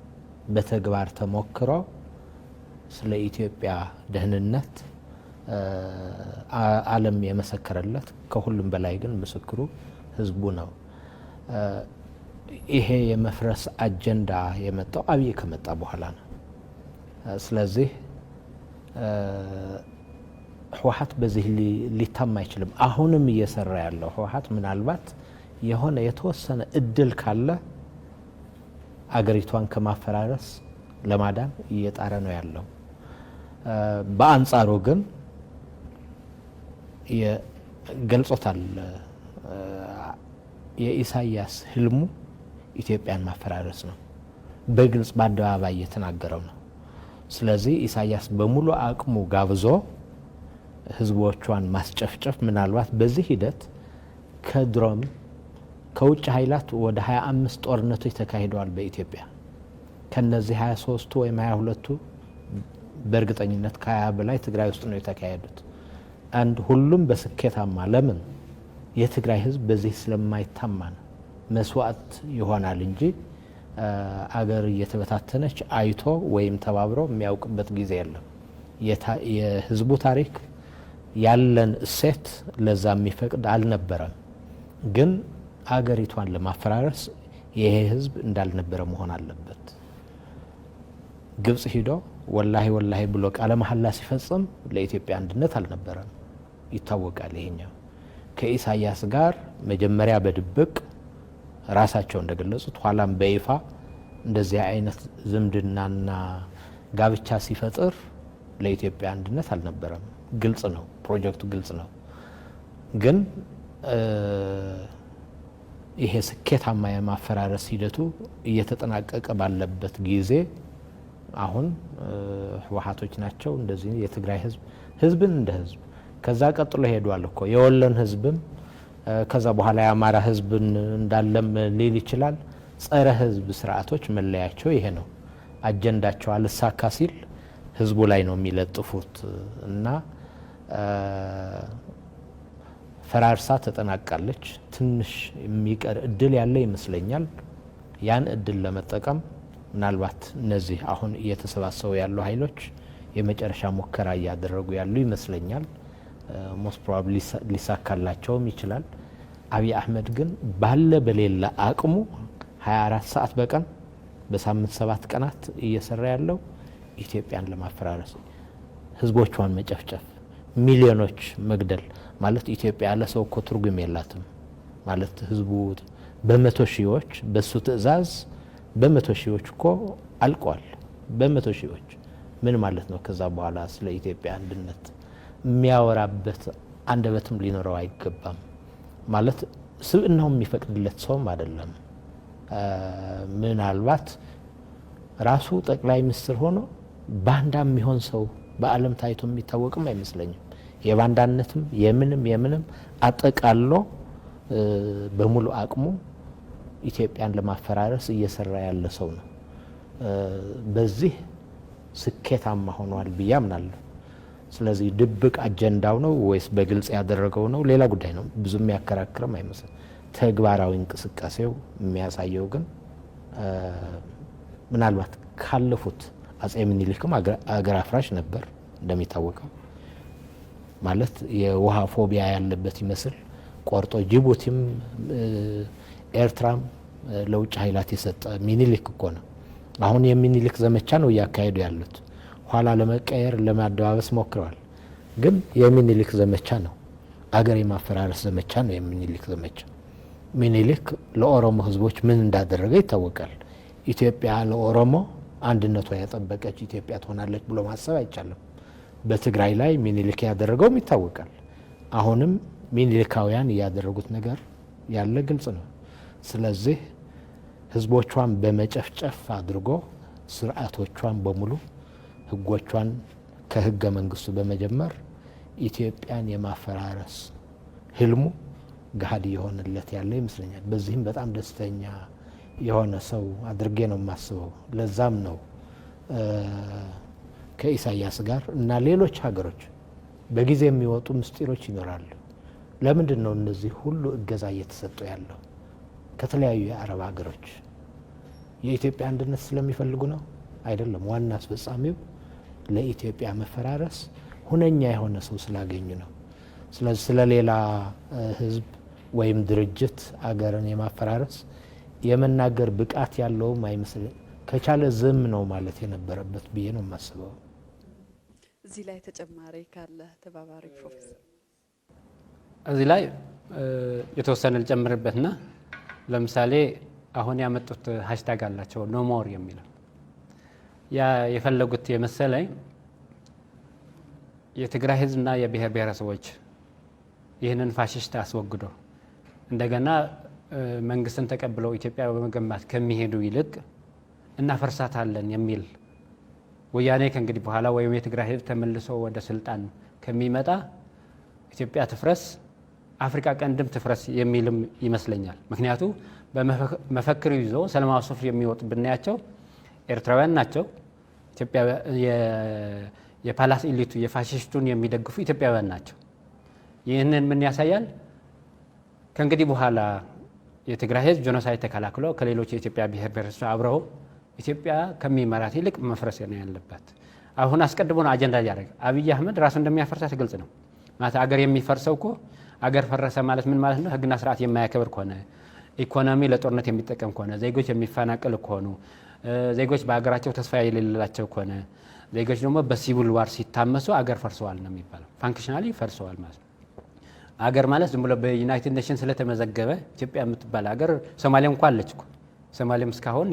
Speaker 2: በተግባር ተሞክሮ ስለ ኢትዮጵያ ደህንነት ዓለም የመሰከረለት፣ ከሁሉም በላይ ግን ምስክሩ ህዝቡ ነው። ይሄ የመፍረስ አጀንዳ የመጣው አብይ ከመጣ በኋላ ነው። ስለዚህ ህወሓት በዚህ ሊታማ አይችልም። አሁንም እየሰራ ያለው ህወሓት ምናልባት የሆነ የተወሰነ እድል ካለ አገሪቷን ከማፈራረስ ለማዳን እየጣረ ነው ያለው። በአንጻሩ ግን ገልጾታል። የኢሳያስ ህልሙ ኢትዮጵያን ማፈራረስ ነው። በግልጽ በአደባባይ እየተናገረው ነው። ስለዚህ ኢሳያስ በሙሉ አቅሙ ጋብዞ ህዝቦቿን ማስጨፍጨፍ፣ ምናልባት በዚህ ሂደት ከድሮም ከውጭ ኃይላት ወደ 25 ጦርነቶች ተካሂደዋል በኢትዮጵያ። ከነዚህ 23ቱ ወይም 22ቱ በእርግጠኝነት ከ20 በላይ ትግራይ ውስጥ ነው የተካሄዱት። አንድ ሁሉም በስኬታማ፣ ለምን? የትግራይ ህዝብ በዚህ ስለማይታማ ነው። መስዋዕት ይሆናል እንጂ አገር እየተበታተነች አይቶ ወይም ተባብሮ የሚያውቅበት ጊዜ የለም። የህዝቡ ታሪክ ያለን እሴት ለዛ የሚፈቅድ አልነበረም። ግን አገሪቷን ለማፈራረስ ይሄ ህዝብ እንዳልነበረ መሆን አለበት። ግብጽ ሂዶ ወላሂ ወላሂ ብሎ ቃለ መሀላ ሲፈጽም ለኢትዮጵያ አንድነት አልነበረም፣ ይታወቃል። ይሄኛው ከኢሳያስ ጋር መጀመሪያ በድብቅ ራሳቸው እንደገለጹት ኋላም በይፋ እንደዚህ አይነት ዝምድናና ጋብቻ ሲፈጥር ለኢትዮጵያ አንድነት አልነበረም። ግልጽ ነው፣ ፕሮጀክቱ ግልጽ ነው። ግን ይሄ ስኬታማ የማፈራረስ ሂደቱ እየተጠናቀቀ ባለበት ጊዜ አሁን ህወሓቶች ናቸው እንደዚህ የትግራይ ህዝብ፣ ህዝብን እንደ ህዝብ፣ ከዛ ቀጥሎ ሄዷል እኮ የወሎን ህዝብም፣ ከዛ በኋላ የአማራ ህዝብን እንዳለም ሊል ይችላል። ጸረ ህዝብ ስርዓቶች መለያቸው ይሄ ነው። አጀንዳቸው አልሳካ ሲል ህዝቡ ላይ ነው የሚለጥፉት እና ፈራርሳ ተጠናቃለች። ትንሽ የሚቀር እድል ያለ ይመስለኛል። ያን እድል ለመጠቀም ምናልባት እነዚህ አሁን እየተሰባሰቡ ያሉ ኃይሎች የመጨረሻ ሙከራ እያደረጉ ያሉ ይመስለኛል። Most probably ሊሳካላቸውም ይችላል። አብይ አህመድ ግን ባለ በሌለ አቅሙ 24 ሰዓት በቀን፣ በሳምንት 7 ቀናት እየሰራ ያለው ኢትዮጵያን ለማፈራረስ፣ ህዝቦቿን መጨፍጨፍ፣ ሚሊዮኖች መግደል። ማለት ኢትዮጵያ ያለ ሰው እኮ ትርጉም የላትም። ማለት ህዝቡ በመቶ ሺዎች በሱ ትዕዛዝ በመቶ ሺዎች እኮ አልቀዋል። በመቶ ሺዎች ምን ማለት ነው? ከዛ በኋላ ስለ ኢትዮጵያ አንድነት የሚያወራበት አንደበትም ሊኖረው አይገባም። ማለት ስብዕናው የሚፈቅድለት ሰውም አይደለም። ምናልባት ራሱ ጠቅላይ ሚኒስትር ሆኖ ባንዳ የሚሆን ሰው በዓለም ታይቶ የሚታወቅም አይመስለኝም። የባንዳነትም የምንም የምንም አጠቃሎ በሙሉ አቅሙ ኢትዮጵያን ለማፈራረስ እየሰራ ያለ ሰው ነው። በዚህ ስኬታማ ሆኗል ብዬ አምናለሁ። ስለዚህ ድብቅ አጀንዳው ነው ወይስ በግልጽ ያደረገው ነው ሌላ ጉዳይ ነው። ብዙ የሚያከራክርም አይመስልም። ተግባራዊ እንቅስቃሴው የሚያሳየው ግን ምናልባት ካለፉት አጼ ምኒልክም አገር አፍራሽ ነበር እንደሚታወቀው። ማለት የውሃ phobia ያለበት ይመስል ቆርጦ ጅቡቲም ኤርትራም ለውጭ ኃይላት የሰጠ ሚኒሊክ እኮ ነው። አሁን የሚኒሊክ ዘመቻ ነው እያካሄዱ ያሉት። ኋላ ለመቀየር ለማደባበስ ሞክረዋል። ግን የሚኒሊክ ዘመቻ ነው፣ አገር የማፈራረስ ዘመቻ ነው የሚኒሊክ ዘመቻ። ሚኒሊክ ለኦሮሞ ሕዝቦች ምን እንዳደረገ ይታወቃል። ኢትዮጵያ ለኦሮሞ አንድነቷ የጠበቀች ኢትዮጵያ ትሆናለች ብሎ ማሰብ አይቻልም። በትግራይ ላይ ሚኒሊክ ያደረገውም ይታወቃል። አሁንም ሚኒሊካውያን እያደረጉት ነገር ያለ ግልጽ ነው። ስለዚህ ህዝቦቿን በመጨፍጨፍ አድርጎ ስርዓቶቿን በሙሉ፣ ህጎቿን ከህገ መንግስቱ በመጀመር ኢትዮጵያን የማፈራረስ ህልሙ ገሀድ እየሆነለት ያለ ይመስለኛል። በዚህም በጣም ደስተኛ የሆነ ሰው አድርጌ ነው የማስበው። ለዛም ነው ከኢሳያስ ጋር እና ሌሎች ሀገሮች በጊዜ የሚወጡ ምስጢሮች ይኖራሉ። ለምንድን ነው እነዚህ ሁሉ እገዛ እየተሰጡ ያለው ከተለያዩ የአረብ ሀገሮች? የኢትዮጵያ አንድነት ስለሚፈልጉ ነው? አይደለም። ዋና አስፈጻሚው ለኢትዮጵያ መፈራረስ ሁነኛ የሆነ ሰው ስላገኙ ነው። ስለዚህ ስለ ሌላ ህዝብ ወይም ድርጅት አገርን የማፈራረስ የመናገር ብቃት ያለውም አይመስልም። ከቻለ ዝም ነው ማለት የነበረበት ብዬ ነው የማስበው።
Speaker 1: እዚህ ላይ ተጨማሪ ካለ ተባባሪ ፕሮፌሰር።
Speaker 3: እዚህ ላይ የተወሰነ ልጨምርበትና ለምሳሌ አሁን ያመጡት hashtag አላቸው፣ no more የሚለው። ያ የፈለጉት የመሰለኝ የትግራይ ህዝብና የብሔር ብሔረሰቦች ይህንን ፋሽስት አስወግዶ እንደገና መንግስትን ተቀብለው ኢትዮጵያ በመገንባት ከሚሄዱ ይልቅ እናፈርሳታለን የሚል፣ ወያኔ ከእንግዲህ በኋላ ወይም የትግራይ ህዝብ ተመልሶ ወደ ስልጣን ከሚመጣ ኢትዮጵያ ትፍረስ፣ አፍሪካ ቀንድም ትፍረስ የሚልም ይመስለኛል። ምክንያቱ በመፈክር ይዞ ሰላማዊ ሰልፍ የሚወጡ ብናያቸው ኤርትራውያን ናቸው። የ palace elite ኡ የፋሽስቱን የሚደግፉ ኢትዮጵያውያን ናቸው። ይህንን ምን ያሳያል? ከእንግዲህ በኋላ የትግራይ ህዝብ genocide ተከላክሎ ከሌሎች የኢትዮጵያ ብሔር ብሔረሰቦች አብረው ኢትዮጵያ ከሚመራት ይልቅ መፍረስ ነው ያለባት። አሁን አስቀድሞ ነው አጀንዳ እያደረገ። አብይ አህመድ ራሱ እንደሚያፈርሳት ግልጽ ነው። ማለት አገር የሚፈርሰው እኮ፣ አገር ፈረሰ ማለት ምን ማለት ነው? ህግና ስርዓት የማያከብር ከሆነ፣ ኢኮኖሚ ለጦርነት የሚጠቀም ከሆነ፣ ዜጎች የሚፈናቀሉ ከሆኑ፣ ዜጎች በሀገራቸው ተስፋ የሌላቸው ከሆነ፣ ዜጎች ደግሞ በ civil war ሲታመሱ አገር ፈርሰዋል ነው የሚባለው። Functionally ፈርሰዋል ማለት ነው። አገር ማለት ዝም ብሎ በ United Nation ስለተመዘገበ ኢትዮጵያ የምትባል ሀገር፣ ሶማሌም እንኳ አለች እኮ። ሶማሌም እስካሁን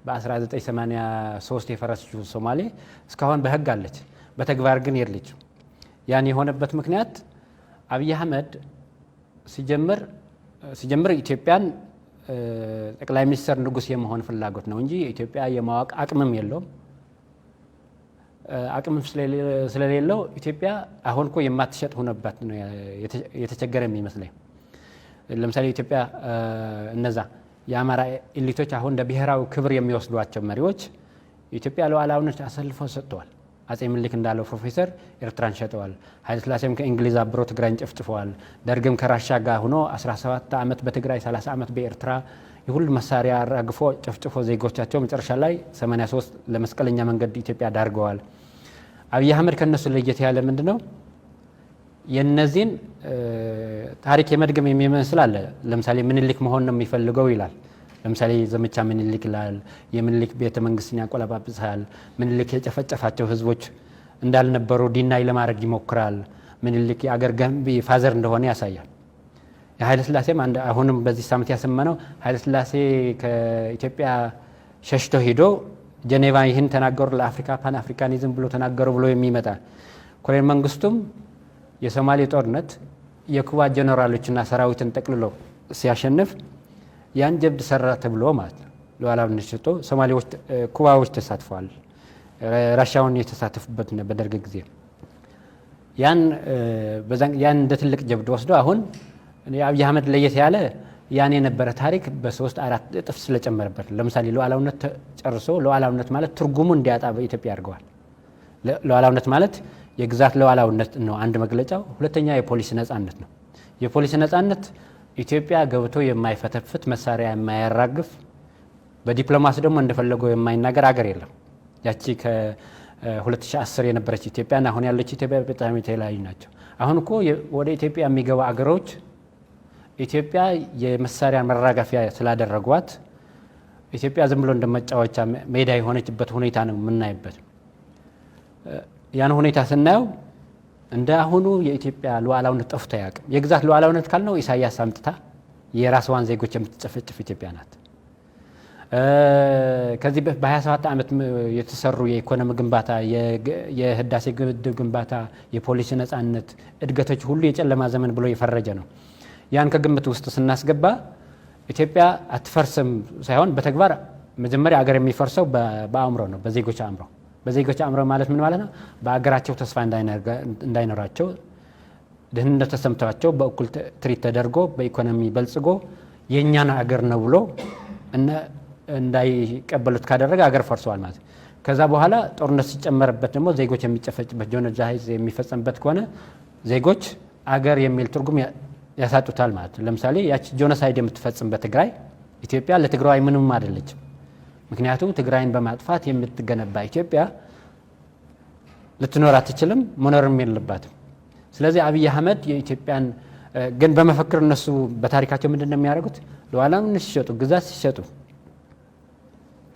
Speaker 3: በ1983 የፈረሰችው ሶማሌ እስካሁን በህግ አለች፣ በተግባር ግን የለችም። ያን የሆነበት ምክንያት አብይ አህመድ ሲጀምር ኢትዮጵያን ጠቅላይ ሚኒስትር ንጉስ የመሆን ፍላጎት ነው እንጂ ኢትዮጵያ የማወቅ አቅምም የለውም። አቅምም ስለሌለው ኢትዮጵያ አሁን እኮ የማትሸጥ ሆነባት ነው የተቸገረ የሚመስለኝ። ለምሳሌ ኢትዮጵያ እነዛ የአማራ elite ኦች አሁን እንደ ብሔራዊ ክብር የሚወስዷቸው መሪዎች የኢትዮጵያ ሉዓላዊነት አሳልፈው ሰጥተዋል። አጼ ምኒልክ እንዳለው ፕሮፌሰር ኤርትራን ሸጠዋል። ኃይለሥላሴም ከእንግሊዝ አብሮ ትግራይን ጨፍጭፈዋል። ደርግም ከራሻ ጋር ሆኖ 17 ዓመት በትግራይ፣ 30 ዓመት በኤርትራ የሁሉ መሳሪያ አራግፎ ጨፍጭፎ ዜጎቻቸው መጨረሻ ላይ 83 ለመስቀለኛ መንገድ ኢትዮጵያ ዳርገዋል። አብይ አህመድ ከእነሱ ለየት ያለ ምንድ ነው? የነዚህን ታሪክ የመድገም የሚመስል አለ። ለምሳሌ ምኒልክ መሆን ነው የሚፈልገው ይላል። ለምሳሌ ዘመቻ ምኒልክ ይላል። የምኒልክ ቤተ መንግስትን ያቆለጳጵሳል። ምኒልክ የጨፈጨፋቸው ህዝቦች እንዳልነበሩ deny ለማድረግ ይሞክራል። ምኒልክ የአገር ገንቢ father እንደሆነ ያሳያል። የኃይለ ስላሴም አሁንም በዚህ ሳምንት ያሰማነው ኃይለ ስላሴ ከኢትዮጵያ ሸሽቶ ሂዶ ጀኔቫ ይህን ተናገሩ፣ ለአፍሪካ Pan Africanism ብሎ ተናገሩ ብሎ የሚመጣ፣ ኮሎኔል መንግስቱም የሶማሌ ጦርነት የኩባ ጀነራሎችና ሰራዊትን ጠቅልሎ ሲያሸንፍ ያን ጀብድ ሰራ ተብሎ ማለት ነው። ሉዓላዊነት ሽጦ ሶማሌዎች፣ ኩባዎች ተሳትፈዋል። ራሻውን የተሳተፉበት በደርግ ጊዜ ያን እንደ ትልቅ ጀብድ ወስዶ አሁን የአብይ አህመድ ለየት ያለ ያን የነበረ ታሪክ በሶስት አራት እጥፍ ስለጨመረበት፣ ለምሳሌ ሉዓላዊነት ጨርሶ ሉዓላዊነት ማለት ትርጉሙ እንዲያጣ በኢትዮጵያ አድርገዋል። ሉዓላዊነት ማለት የግዛት ሉዓላዊነት ነው አንድ መግለጫው። ሁለተኛ የፖሊሲ ነጻነት ነው። የፖሊሲ ነጻነት ኢትዮጵያ ገብቶ የማይፈተፍት፣ መሳሪያ የማያራግፍ፣ በዲፕሎማሲ ደግሞ እንደፈለገው የማይናገር አገር የለም። ያቺ ከ2010 የነበረች ኢትዮጵያና አሁን ያለች ኢትዮጵያ በጣም የተለያዩ ናቸው። አሁን እኮ ወደ ኢትዮጵያ የሚገቡ አገሮች ኢትዮጵያ የመሳሪያ መራገፊያ ስላደረጓት ኢትዮጵያ ዝም ብሎ እንደ መጫወቻ ሜዳ የሆነችበት ሁኔታ ነው የምናይበት። ያን ሁኔታ ስናየው እንደ አሁኑ የኢትዮጵያ ሉዓላዊነት ጠፍቶ አያውቅም። የግዛት ሉዓላዊነት ካልነው ኢሳያስ አምጥታ የራስዋን ዜጎች የምትጨፈጭፍ ኢትዮጵያ ናት። ከዚህ በ27 ዓመት የተሰሩ የኢኮኖሚ ግንባታ፣ የህዳሴ ግድብ ግንባታ፣ የፖሊሲ ነጻነት እድገቶች ሁሉ የጨለማ ዘመን ብሎ የፈረጀ ነው። ያን ከግምት ውስጥ ስናስገባ ኢትዮጵያ አትፈርስም ሳይሆን በተግባር መጀመሪያ አገር የሚፈርሰው በአእምሮ ነው፣ በዜጎች አእምሮ። በዜጎች አእምሮ ማለት ምን ማለት ነው? በአገራቸው ተስፋ እንዳይኖራቸው፣ ድህንነት ተሰምቷቸው፣ በእኩል treat ተደርጎ፣ በኢኮኖሚ በልጽጎ የእኛን አገር ነው ብሎ እንዳይቀበሉት ካደረገ አገር ፈርሰዋል ማለት ነው። ከዛ በኋላ ጦርነት ሲጨመርበት ደግሞ ዜጎች የሚጨፈጭበት፣ genocide የሚፈጸምበት ከሆነ ዜጎች አገር የሚል ትርጉም ያሳጡታል ማለት ነው። ለምሳሌ ያቺ genocide የምትፈጽም በትግራይ ኢትዮጵያ ለትግራዋይ ምንም አይደለችም። ምክንያቱም ትግራይን በማጥፋት የምትገነባ ኢትዮጵያ ልትኖር አትችልም፣ መኖርም የለባትም። ስለዚህ አብይ አህመድ የኢትዮጵያን ግን በመፈክር እነሱ በታሪካቸው ምንድን ነው የሚያደርጉት? ሉዓላዊነት ሲሸጡ፣ ግዛት ሲሸጡ፣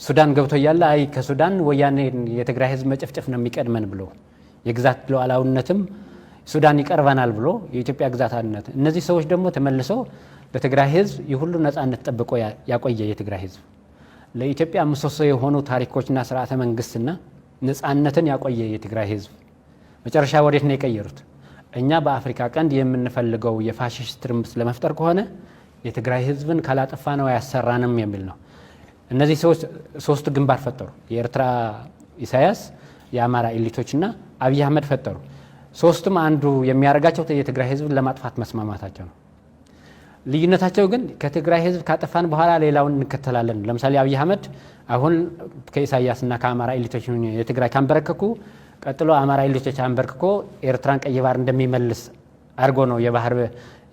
Speaker 3: ሱዳን ገብቶ እያለ አይ ከሱዳን ወያኔ የትግራይ ህዝብ መጨፍጨፍ ነው የሚቀድመን ብሎ፣ የግዛት ሉዓላዊነትም ሱዳን ይቀርበናል ብሎ የኢትዮጵያ ግዛት አንድነት፣ እነዚህ ሰዎች ደግሞ ተመልሰው ለትግራይ ህዝብ የሁሉ ነጻነት ጠብቆ ያቆየ የትግራይ ህዝብ፣ ለኢትዮጵያ ምሰሶ የሆኑ ታሪኮችና ስርዓተ መንግስትና ነጻነትን ያቆየ የትግራይ ህዝብ መጨረሻ ወዴት ነው የቀየሩት? እኛ በአፍሪካ ቀንድ የምንፈልገው የፋሽስት ትርምስ ለመፍጠር ከሆነ የትግራይ ህዝብን ካላጠፋ ነው አያሰራንም የሚል ነው። እነዚህ ሰዎች ሶስት ግንባር ፈጠሩ። የኤርትራ ኢሳያስ፣ የአማራ elite ኦችና አብይ አህመድ ፈጠሩ። ሶስቱም አንዱ የሚያደርጋቸው የትግራይ ህዝብን ለማጥፋት መስማማታቸው ነው። ልዩነታቸው ግን ከትግራይ ህዝብ ካጠፋን በኋላ ሌላውን እንከተላለን። ለምሳሌ አብይ አህመድ አሁን ከኢሳያስና ከአማራ elite ኦች የትግራይ ካንበረከኩ ቀጥሎ አማራ elite ኦች አንበርክኮ ኤርትራን ቀይ ባህር እንደሚመልስ አድርጎ ነው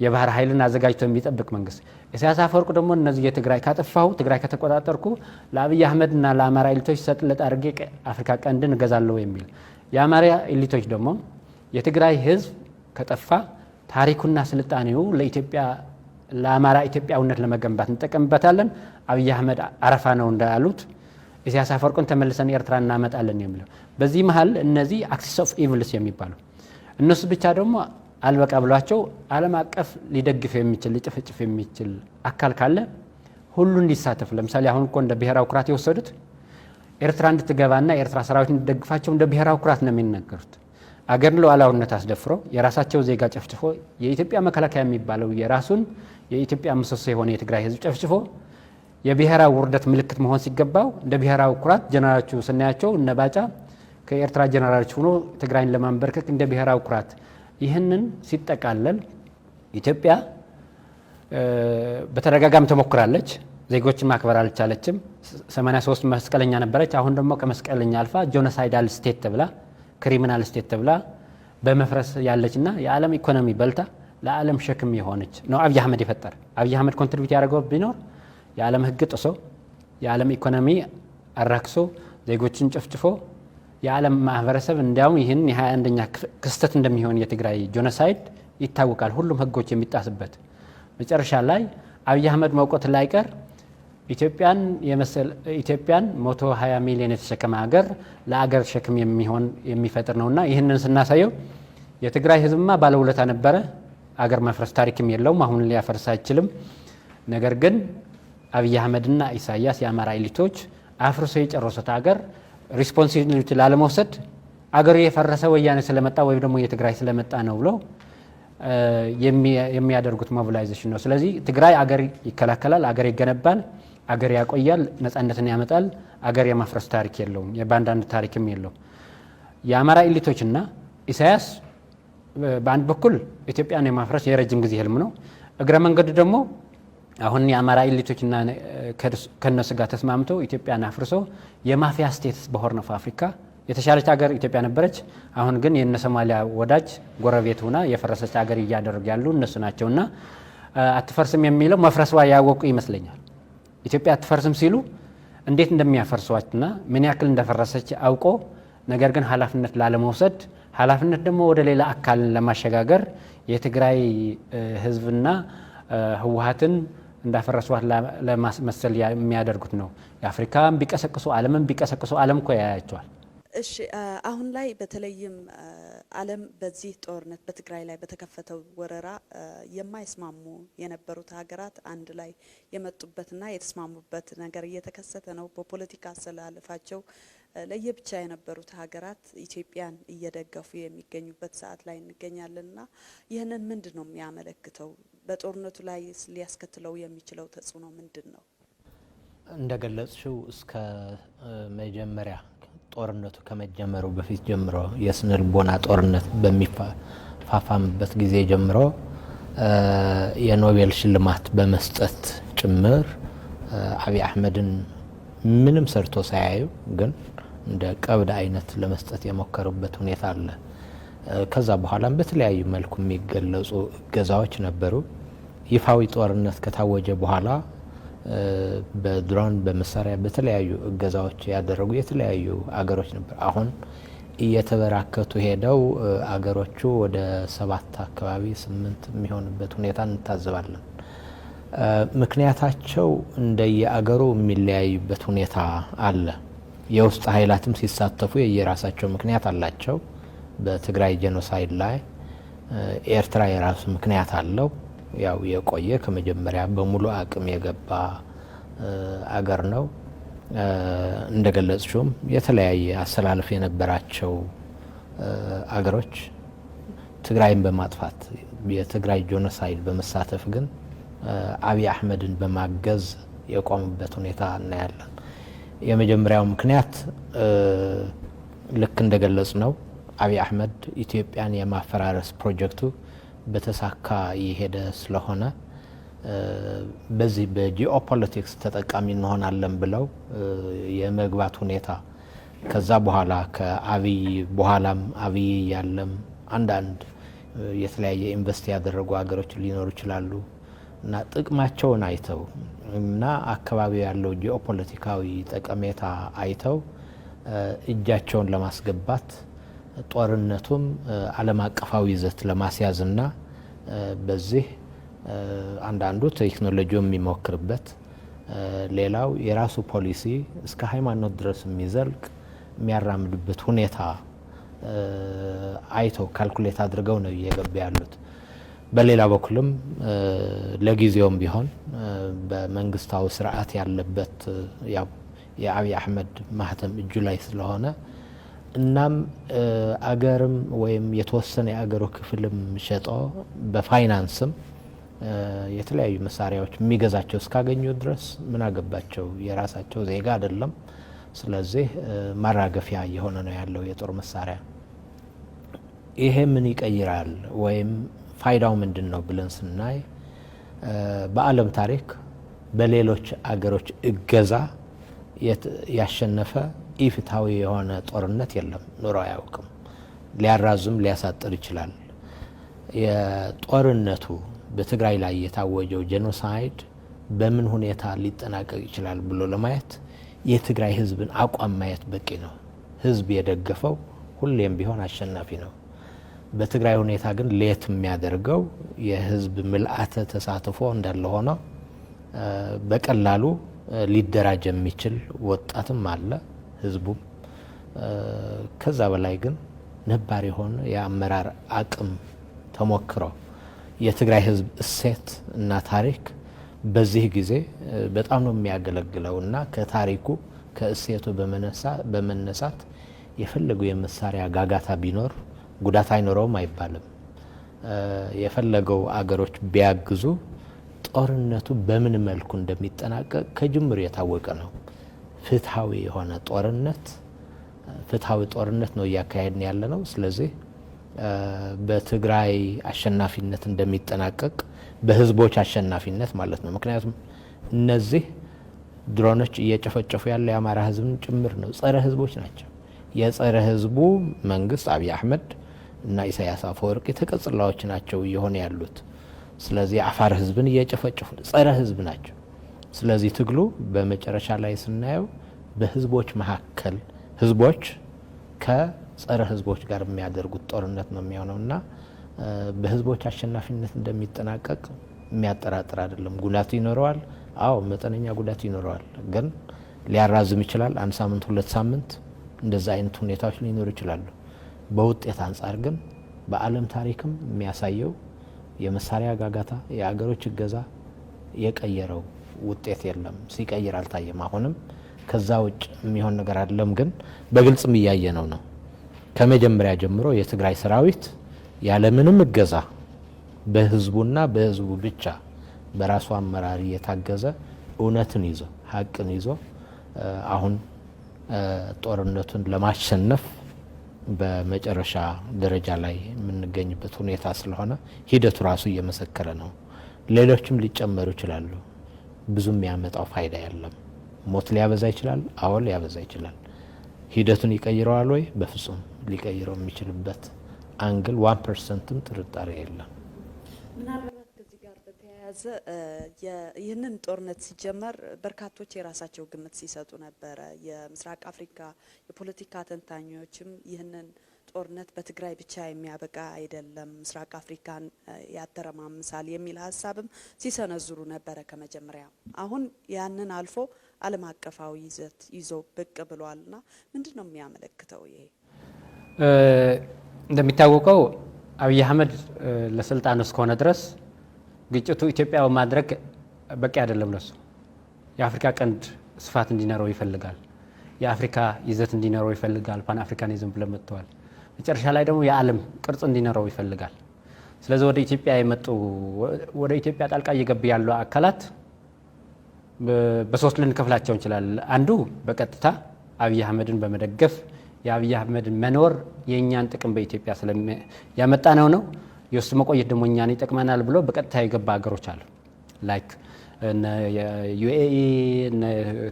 Speaker 3: የባህር ኃይልን አዘጋጅቶ የሚጠብቅ መንግስት። ኢሳያስ አፈወርቅ ደግሞ እነዚህ የትግራይ ካጠፋሁ፣ ትግራይ ከተቆጣጠርኩ ለአብይ አህመድና ለአማራ elite ኦች ሰጥለጥ አድርጌ አፍሪካ ቀንድን እገዛለሁ የሚል። የአማራ elite ኦች ደግሞ የትግራይ ህዝብ ከጠፋ ታሪኩና ስልጣኔው ለኢትዮጵያ፣ ለአማራ ኢትዮጵያዊነት ለመገንባት እንጠቀምበታለን። አብይ አህመድ አረፋ ነው እንዳሉት ኢሳያስ አፈወርቅን ተመልሰን ኤርትራ እናመጣለን የሚለው። በዚህ መሀል እነዚህ axis of evils የሚባሉ እነሱ ብቻ ደግሞ አልበቃ ብሏቸው ዓለም አቀፍ ሊደግፍ የሚችል፣ ሊጨፈጭፍ የሚችል አካል ካለ ሁሉ እንዲሳተፍ። ለምሳሌ አሁን እኮ እንደ ብሔራዊ ኩራት የወሰዱት ኤርትራ እንድትገባና የኤርትራ ሰራዊት እንዲደግፋቸው እንደ ብሔራዊ ኩራት ነው የሚናገሩት። አገርን ሉዓላዊነት አስደፍሮ፣ የራሳቸው ዜጋ ጨፍጭፎ፣ የኢትዮጵያ መከላከያ የሚባለው የራሱን የኢትዮጵያ ምሰሶ የሆነ የትግራይ ሕዝብ ጨፍጭፎ የብሔራዊ ውርደት ምልክት መሆን ሲገባው እንደ ብሔራዊ ኩራት ጀነራሎቹ ስናያቸው እነ ባጫ ከኤርትራ ጀነራሎች ሆኖ ትግራይን ለማንበርከክ እንደ ብሔራዊ ኩራት። ይህንን ሲጠቃለል ኢትዮጵያ በተደጋጋሚ ተሞክራለች። ዜጎችን ማክበር አልቻለችም። 83 መስቀለኛ ነበረች። አሁን ደግሞ ከመስቀለኛ አልፋ genocidal state ተብላ፣ criminal state ተብላ በመፍረስ ያለችና የዓለም ኢኮኖሚ በልታ ለዓለም ሸክም የሆነች ነው አብይ አህመድ የፈጠረ። አብይ አህመድ contribute ያደረገው ቢኖር የዓለም ሕግ ጥሶ፣ የዓለም ኢኮኖሚ አራክሶ፣ ዜጎችን ጨፍጭፎ የዓለም ማህበረሰብ እንዲያውም ይህን የ21ኛ ክስተት እንደሚሆን የትግራይ genocide ይታወቃል። ሁሉም ህጎች የሚጣስበት መጨረሻ ላይ አብይ አህመድ መውቀት ላይቀር ኢትዮጵያን የመሰል ኢትዮጵያን 120 ሚሊዮን የተሸከመ ሀገር ለአገር ሸክም የሚሆን የሚፈጥር ነውና ይህንን ስናሳየው የትግራይ ህዝብማ ባለውለታ ነበረ። አገር መፍረስ ታሪክም የለውም። አሁን ሊያፈርስ አይችልም። ነገር ግን አብይ አህመድና ኢሳያስ የአማራ elite ኦች አፍርሶ የጨረሱት ሀገር responsibility ላለመውሰድ አገሩ የፈረሰ ወያኔ ስለመጣ ወይም ደግሞ የትግራይ ስለመጣ ነው ብሎ የሚያደርጉት mobilization ነው። ስለዚህ ትግራይ አገር ይከላከላል፣ አገር ይገነባል፣ አገር ያቆያል፣ ነጻነትን ያመጣል። አገር የማፍረስ ታሪክ የለውም፣ የባንዳነት ታሪክም የለውም። የአማራ elite ኦችና ኢሳያስ በአንድ በኩል ኢትዮጵያን የማፍረስ የረጅም ጊዜ ህልም ነው። እግረ መንገዱ ደግሞ አሁን የአማራ elite ኦችና ከነሱ ጋር ተስማምቶ ኢትዮጵያን አፍርሶ የ mafia states በ Horn of Africa የተሻለች ሀገር ኢትዮጵያ ነበረች። አሁን ግን የነ ሶማሊያ ወዳጅ ጎረቤት ሆና የፈረሰች ሀገር እያደረጉ ያሉ እነሱ ናቸውና አትፈርስም የሚለው መፍረስዋ ያወቁ ይመስለኛል። ኢትዮጵያ አትፈርስም ሲሉ እንዴት እንደሚያፈርሷትና ምን ያክል እንደፈረሰች አውቆ ነገር ግን ኃላፊነት ላለመውሰድ፣ ኃላፊነት ደግሞ ወደ ሌላ አካል ለማሸጋገር የትግራይ ህዝብና ህወሀትን እንዳፈረሷት ለማስመሰል የሚያደርጉት ነው። የአፍሪካን ቢቀሰቅሱ፣ ዓለምን ቢቀሰቅሱ ዓለም እኮ ያያቸዋል።
Speaker 1: እሺ፣ አሁን ላይ በተለይም ዓለም በዚህ ጦርነት በትግራይ ላይ በተከፈተው ወረራ የማይስማሙ የነበሩት ሀገራት አንድ ላይ የመጡበትና የተስማሙበት ነገር እየተከሰተ ነው። በፖለቲካ አሰላለፋቸው ለየብቻ የነበሩት ሀገራት ኢትዮጵያን እየደገፉ የሚገኙበት ሰዓት ላይ እንገኛለንና ይህንን ምንድን ነው የሚያመለክተው? በጦርነቱ ላይ ሊያስከትለው የሚችለው ተጽዕኖ ምንድን ነው?
Speaker 2: እንደገለጽሽው እስከ መጀመሪያ ጦርነቱ ከመጀመሩ በፊት ጀምሮ የስነ ልቦና ጦርነት በሚፋፋምበት ጊዜ ጀምሮ የኖቤል ሽልማት በመስጠት ጭምር አብይ አህመድን ምንም ሰርቶ ሳያዩ ግን እንደ ቀብድ አይነት ለመስጠት የሞከሩበት ሁኔታ አለ። ከዛ በኋላም በተለያዩ መልኩ የሚገለጹ እገዛዎች ነበሩ። ይፋዊ ጦርነት ከታወጀ በኋላ በድሮን፣ በመሳሪያ፣ በተለያዩ እገዛዎች ያደረጉ የተለያዩ አገሮች ነበር። አሁን እየተበራከቱ ሄደው አገሮቹ ወደ ሰባት አካባቢ ስምንት የሚሆንበት ሁኔታ እንታዘባለን። ምክንያታቸው እንደየአገሩ የሚለያዩበት ሁኔታ አለ። የውስጥ ኃይላትም ሲሳተፉ የየራሳቸው ምክንያት አላቸው። በትግራይ genocide ላይ ኤርትራ የራሱ ምክንያት አለው። ያው የቆየ ከመጀመሪያ በሙሉ አቅም የገባ አገር ነው። እንደገለጽሽውም የተለያየ አሰላለፍ የነበራቸው አገሮች ትግራይን በማጥፋት፣ የትግራይ genocide በመሳተፍ ግን አብይ አህመድን በማገዝ የቆሙበት ሁኔታ እናያለን። የመጀመሪያው ምክንያት ልክ እንደገለጽነው አብይ አህመድ ኢትዮጵያን የማፈራረስ ፕሮጀክቱ በተሳካ እየሄደ ስለሆነ በዚህ በጂኦፖለቲክስ ተጠቃሚ እንሆናለን ብለው የመግባት ሁኔታ፣ ከዛ በኋላ ከአብይ በኋላም አብይ ያለም አንዳንድ የተለያየ invest ያደረጉ ሀገሮች ሊኖሩ ይችላሉ እና ጥቅማቸውን አይተው እና አካባቢው ያለው ጂኦፖለቲካዊ ጠቀሜታ አይተው እጃቸውን ለማስገባት፣ ጦርነቱም ዓለም አቀፋዊ ይዘት ለማስያዝና በዚህ አንዳንዱ ቴክኖሎጂው የሚሞክርበት፣ ሌላው የራሱ ፖሊሲ እስከ ሃይማኖት ድረስ የሚዘልቅ የሚያራምዱበት ሁኔታ አይተው calculate አድርገው ነው እየገቡ ያሉት። በሌላ በኩልም ለጊዜውም ቢሆን በመንግስታዊ ስርዓት ያለበት ያው የአብይ አህመድ ማህተም እጁ ላይ ስለሆነ፣ እናም አገርም ወይም የተወሰነ የአገሩ ክፍልም ሸጦ በፋይናንስም የተለያዩ መሳሪያዎች የሚገዛቸው እስካገኙ ድረስ ምን አገባቸው፣ የራሳቸው ዜጋ አይደለም። ስለዚህ ማራገፊያ እየሆነ ነው ያለው የጦር መሳሪያ። ይሄ ምን ይቀይራል ወይም ፋይዳው ምንድን ነው ብለን ስናይ፣ በዓለም ታሪክ በሌሎች አገሮች እገዛ ያሸነፈ ኢፍትሐዊ የሆነ ጦርነት የለም፣ ኑሮ አያውቅም። ሊያራዝም ሊያሳጥር ይችላል። የጦርነቱ በትግራይ ላይ የታወጀው genocide በምን ሁኔታ ሊጠናቀቅ ይችላል ብሎ ለማየት የትግራይ ሕዝብን አቋም ማየት በቂ ነው። ሕዝብ የደገፈው ሁሌም ቢሆን አሸናፊ ነው። በትግራይ ሁኔታ ግን ለየት የሚያደርገው የህዝብ ምልአተ ተሳትፎ እንዳለ ሆኖ በቀላሉ ሊደራጅ የሚችል ወጣትም አለ ህዝቡም። ከዛ በላይ ግን ነባር የሆነ የአመራር አቅም፣ ተሞክሮ፣ የትግራይ ህዝብ እሴት እና ታሪክ በዚህ ጊዜ በጣም ነው የሚያገለግለው እና ከታሪኩ ከእሴቱ በመነሳት የፈለጉ የመሳሪያ ጋጋታ ቢኖር ጉዳት አይኖረውም አይባልም። የፈለገው አገሮች ቢያግዙ ጦርነቱ በምን መልኩ እንደሚጠናቀቅ ከጅምሩ የታወቀ ነው። ፍትሐዊ የሆነ ጦርነት፣ ፍትሐዊ ጦርነት ነው እያካሄድን ያለ ነው። ስለዚህ በትግራይ አሸናፊነት እንደሚጠናቀቅ፣ በህዝቦች አሸናፊነት ማለት ነው። ምክንያቱም እነዚህ ድሮኖች እየጨፈጨፉ ያለ የአማራ ህዝብን ጭምር ነው። ጸረ ህዝቦች ናቸው። የጸረ ህዝቡ መንግስት አብይ አህመድ እና ኢሳያስ አፈወርቂ ተቀጽላዎች ናቸው እየሆኑ ያሉት። ስለዚህ የአፋር ህዝብን እየጨፈጨፉ ጸረ ህዝብ ናቸው። ስለዚህ ትግሉ በመጨረሻ ላይ ስናየው በህዝቦች መካከል ህዝቦች ከጸረ ህዝቦች ጋር የሚያደርጉት ጦርነት ነው የሚሆነው እና በህዝቦች አሸናፊነት እንደሚጠናቀቅ የሚያጠራጥር አይደለም። ጉዳት ይኖረዋል። አዎ፣ መጠነኛ ጉዳት ይኖረዋል። ግን ሊያራዝም ይችላል። አንድ ሳምንት፣ 2 ሳምንት እንደዛ አይነት ሁኔታዎች ሊኖሩ ይችላሉ። በውጤት አንጻር ግን በዓለም ታሪክም የሚያሳየው የመሳሪያ ጋጋታ፣ የአገሮች እገዛ የቀየረው ውጤት የለም። ሲቀይር አልታየም። አሁንም ከዛ ውጭ የሚሆን ነገር አይደለም። ግን በግልጽም እያየ ነው። ከመጀመሪያ ጀምሮ የትግራይ ሰራዊት ያለምንም እገዛ በህዝቡና በህዝቡ ብቻ በራሱ አመራር እየታገዘ እውነትን ይዞ ሀቅን ይዞ አሁን ጦርነቱን ለማሸነፍ በመጨረሻ ደረጃ ላይ የምንገኝበት ሁኔታ ስለሆነ ሂደቱ ራሱ እየመሰከረ ነው። ሌሎችም ሊጨመሩ ይችላሉ። ብዙ የሚያመጣው ፋይዳ የለም። ሞት ሊያበዛ ይችላል። አዎ፣ ሊያበዛ ይችላል። ሂደቱን ይቀይረዋል ወይ? በፍጹም ሊቀይረው የሚችልበት angle 1% ም ጥርጣሬ የለም።
Speaker 1: ምናልባት ከዚህ ጋር በተያያዘ ይህንን ጦርነት ሲጀመር በርካቶች የራሳቸው ግምት ሲሰጡ ነበረ። የምስራቅ አፍሪካ የፖለቲካ ተንታኞችም ይህንን ጦርነት በትግራይ ብቻ የሚያበቃ አይደለም፣ ምስራቅ አፍሪካን ያተረማምሳል የሚል ሀሳብም ሲሰነዝሩ ነበረ ከመጀመሪያ። አሁን ያንን አልፎ ዓለም አቀፋዊ ይዘት ይዞ ብቅ ብሏልና ምንድን ነው የሚያመለክተው ይሄ?
Speaker 3: እንደሚታወቀው አብይ አህመድ ለስልጣን እስከሆነ ድረስ ግጭቱ ኢትዮጵያ ማድረግ በቂ አይደለም ለሱ። የአፍሪካ ቀንድ ስፋት እንዲኖረው ይፈልጋል። የአፍሪካ ይዘት እንዲኖረው ይፈልጋል። Pan Africanism ብለው መጥተዋል። መጨረሻ ላይ ደግሞ የዓለም ቅርጽ እንዲኖረው ይፈልጋል። ስለዚህ ወደ ኢትዮጵያ የመጡ፣ ወደ ኢትዮጵያ ጣልቃ እየገቡ ያሉ አካላት በሶስት ልንከፍላቸው እንችላለን። አንዱ በቀጥታ አብይ አህመድን በመደገፍ፣ የአብይ አህመድን መኖር የእኛን ጥቅም በኢትዮጵያ ያመጣ ነው፣ የእሱ መቆየት ደግሞ እኛን ይጠቅመናል ብሎ በቀጥታ የገባ ሀገሮች አሉ። Like UAE፣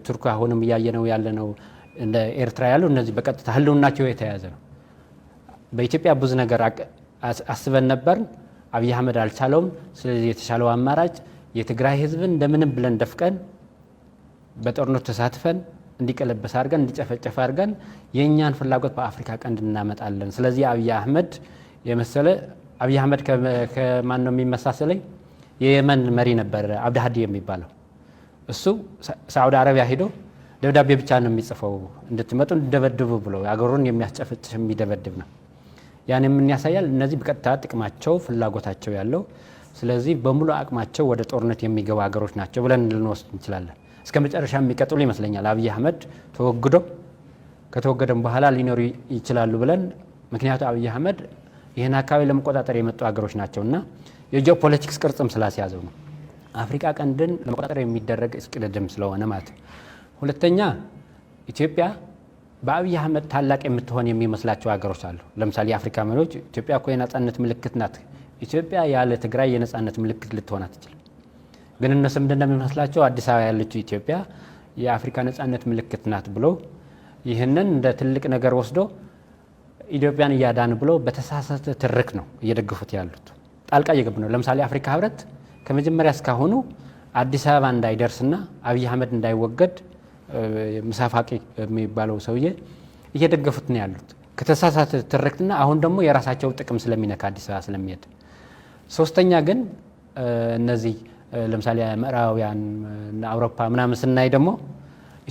Speaker 3: ቱርክ፣ አሁንም እያየ ነው ያለ ነው፣ እንደ ኤርትራ ያሉ። እነዚህ በቀጥታ ህልውናቸው የተያያዘ ነው። በኢትዮጵያ ብዙ ነገር አስበን ነበር። አብይ አህመድ አልቻለውም። ስለዚህ የተሻለው አማራጭ የትግራይ ህዝብን እንደምንም ብለን ደፍቀን፣ በጦርነቱ ተሳትፈን፣ እንዲቀለበስ አድርገን፣ እንዲጨፈጨፍ አድርገን የእኛን ፍላጎት በአፍሪካ ቀንድ እናመጣለን። ስለዚህ አብይ አህመድ የመሰለ፣ አብይ አህመድ ከማን ነው የሚመሳሰለኝ? የየመን መሪ ነበር አብድሃዲ የሚባለው። እሱ ሳዑዲ አረቢያ ሄዶ ደብዳቤ ብቻ ነው የሚጽፈው፣ እንድትመጡ እንድደበድቡ ብሎ አገሩን የሚያስጨፈጭፍ፣ የሚደበድብ ነው። ያን ምን ያሳያል? እነዚህ በቀጥታ ጥቅማቸው ፍላጎታቸው ያለው፣ ስለዚህ በሙሉ አቅማቸው ወደ ጦርነት የሚገቡ ሀገሮች ናቸው ብለን ልንወስድ እንችላለን። እስከ መጨረሻ የሚቀጥሉ ይመስለኛል። አብይ አህመድ ተወግዶ ከተወገደም በኋላ ሊኖሩ ይችላሉ ብለን፣ ምክንያቱ አብይ አህመድ ይህን አካባቢ ለመቆጣጠር የመጡ ሀገሮች ናቸው እና የጂኦፖለቲክስ ቅርጽም ስላስያዘው ነው። አፍሪካ ቀንድን ለመቆጣጠር የሚደረግ እሽቅድድም ስለሆነ ማለት ነው። ሁለተኛ፣ ኢትዮጵያ በአብይ አህመድ ታላቅ የምትሆን የሚመስላቸው ሀገሮች አሉ። ለምሳሌ የአፍሪካ መሪዎች ኢትዮጵያ እኮ የነጻነት ምልክት ናት፣ ኢትዮጵያ ያለ ትግራይ የነጻነት ምልክት ልትሆን አትችልም። ግን እነሱ ምንድን ነው የሚመስላቸው? አዲስ አበባ ያለችው ኢትዮጵያ የአፍሪካ ነጻነት ምልክት ናት ብሎ ይህንን እንደ ትልቅ ነገር ወስዶ ኢትዮጵያን እያዳን ብሎ በተሳሳተ ትርክት ነው እየደገፉት ያሉት። ጣልቃ እየገቡ ነው። ለምሳሌ አፍሪካ ህብረት ከመጀመሪያ እስካሁኑ አዲስ አበባ እንዳይደርስና አብይ አህመድ እንዳይወገድ ሙሳ ፋቂ የሚባለው ሰውዬ እየደገፉት ነው ያሉት ከተሳሳተ ትርክትና አሁን ደግሞ የራሳቸው ጥቅም ስለሚነካ፣ አዲስ አበባ ስለሚሄድ። ሶስተኛ ግን እነዚህ ለምሳሌ ምዕራባውያን፣ አውሮፓ ምናምን ስናይ ደግሞ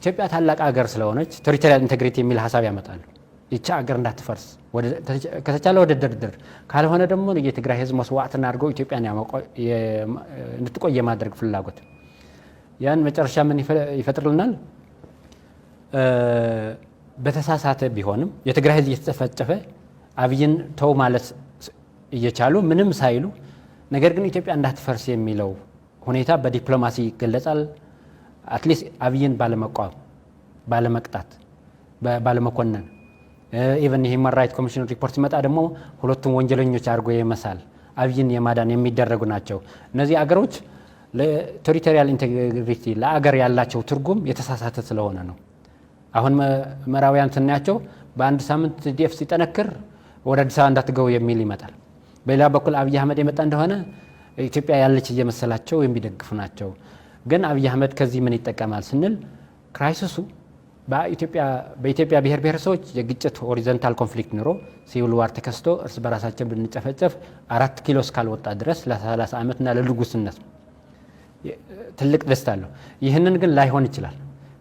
Speaker 3: ኢትዮጵያ ታላቅ ሀገር ስለሆነች territorial integrity የሚል ሀሳብ ያመጣሉ። ይቺ ሀገር እንዳትፈርስ ከተቻለ ወደ ድርድር፣ ካልሆነ ደግሞ የትግራይ ህዝብ መስዋዕትና አድርገው ኢትዮጵያን እንድትቆይ የማድረግ ፍላጎት፣ ያን መጨረሻ ምን ይፈጥርልናል? በተሳሳተ ቢሆንም የትግራይ ህዝብ እየተጨፈጨፈ አብይን ተው ማለት እየቻሉ ምንም ሳይሉ፣ ነገር ግን ኢትዮጵያ እንዳትፈርስ የሚለው ሁኔታ በዲፕሎማሲ ይገለጻል። At least አብይን ባለመቃወም፣ ባለመቅጣት፣ ባለመኮነን፣ even የ Human Right Commission ሪፖርት ሲመጣ ደግሞ ሁለቱም ወንጀለኞች አድርጎ የመሳል፣ አብይን የማዳን የሚደረጉ ናቸው። እነዚህ አገሮች ለ territorial integrity፣ ለአገር ያላቸው ትርጉም የተሳሳተ ስለሆነ ነው። አሁን ምዕራባውያን ስናያቸው በአንድ ሳምንት TDF ሲጠነክር ወደ አዲስ አበባ እንዳትገቡ የሚል ይመጣል። በሌላ በኩል አብይ አህመድ የመጣ እንደሆነ ኢትዮጵያ ያለች እየመሰላቸው የሚደግፉ ናቸው። ግን አብይ አህመድ ከዚህ ምን ይጠቀማል ስንል crisis ኡ በኢትዮጵያ ብሔር ብሔረሰቦች የግጭት horizontal conflict ኑሮ civil war ተከስቶ እርስ በራሳችን ብንጨፈጨፍ 4 ኪሎ እስካልወጣ ድረስ ለ30 ዓመትና ለንጉስነት ትልቅ ደስታ አለው። ይህንን ግን ላይሆን ይችላል።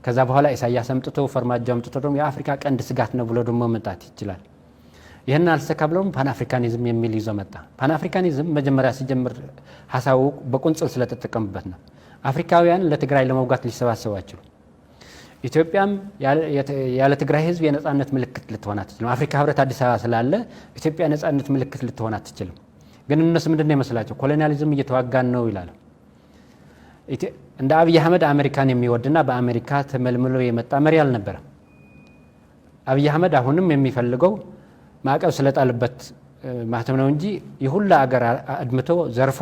Speaker 3: ከዛ በኋላ ኢሳያስ አምጥቶ፣ ፈርማጆ አምጥቶ ደግሞ የአፍሪካ ቀንድ ስጋት ነው ብሎ ደግሞ መምጣት ይችላል። ይህንን አልሰካ ብለውም ፓን አፍሪካኒዝም የሚል ይዞ መጣ። ፓን አፍሪካኒዝም መጀመሪያ ሲጀምር ሀሳቡ በቁንጽል ስለተጠቀሙበት ነው። አፍሪካውያን ለትግራይ ለመውጋት ሊሰባሰቡ አይችሉም። ኢትዮጵያም ያለ ትግራይ ህዝብ የነጻነት ምልክት ልትሆን አትችልም። አፍሪካ ህብረት አዲስ አበባ ስላለ ኢትዮጵያ የነጻነት ምልክት ልትሆን አትችልም። ግን እነሱ ምንድን ነው ይመስላቸው? Colonialism እየተዋጋን ነው ይላሉ። እንደ አብይ አህመድ አሜሪካን የሚወድና በአሜሪካ ተመልምሎ የመጣ መሪ አልነበረም። አብይ አህመድ አሁንም የሚፈልገው ማዕቀብ ስለጣልበት ማህተም ነው እንጂ የሁላ አገር አድምቶ ዘርፎ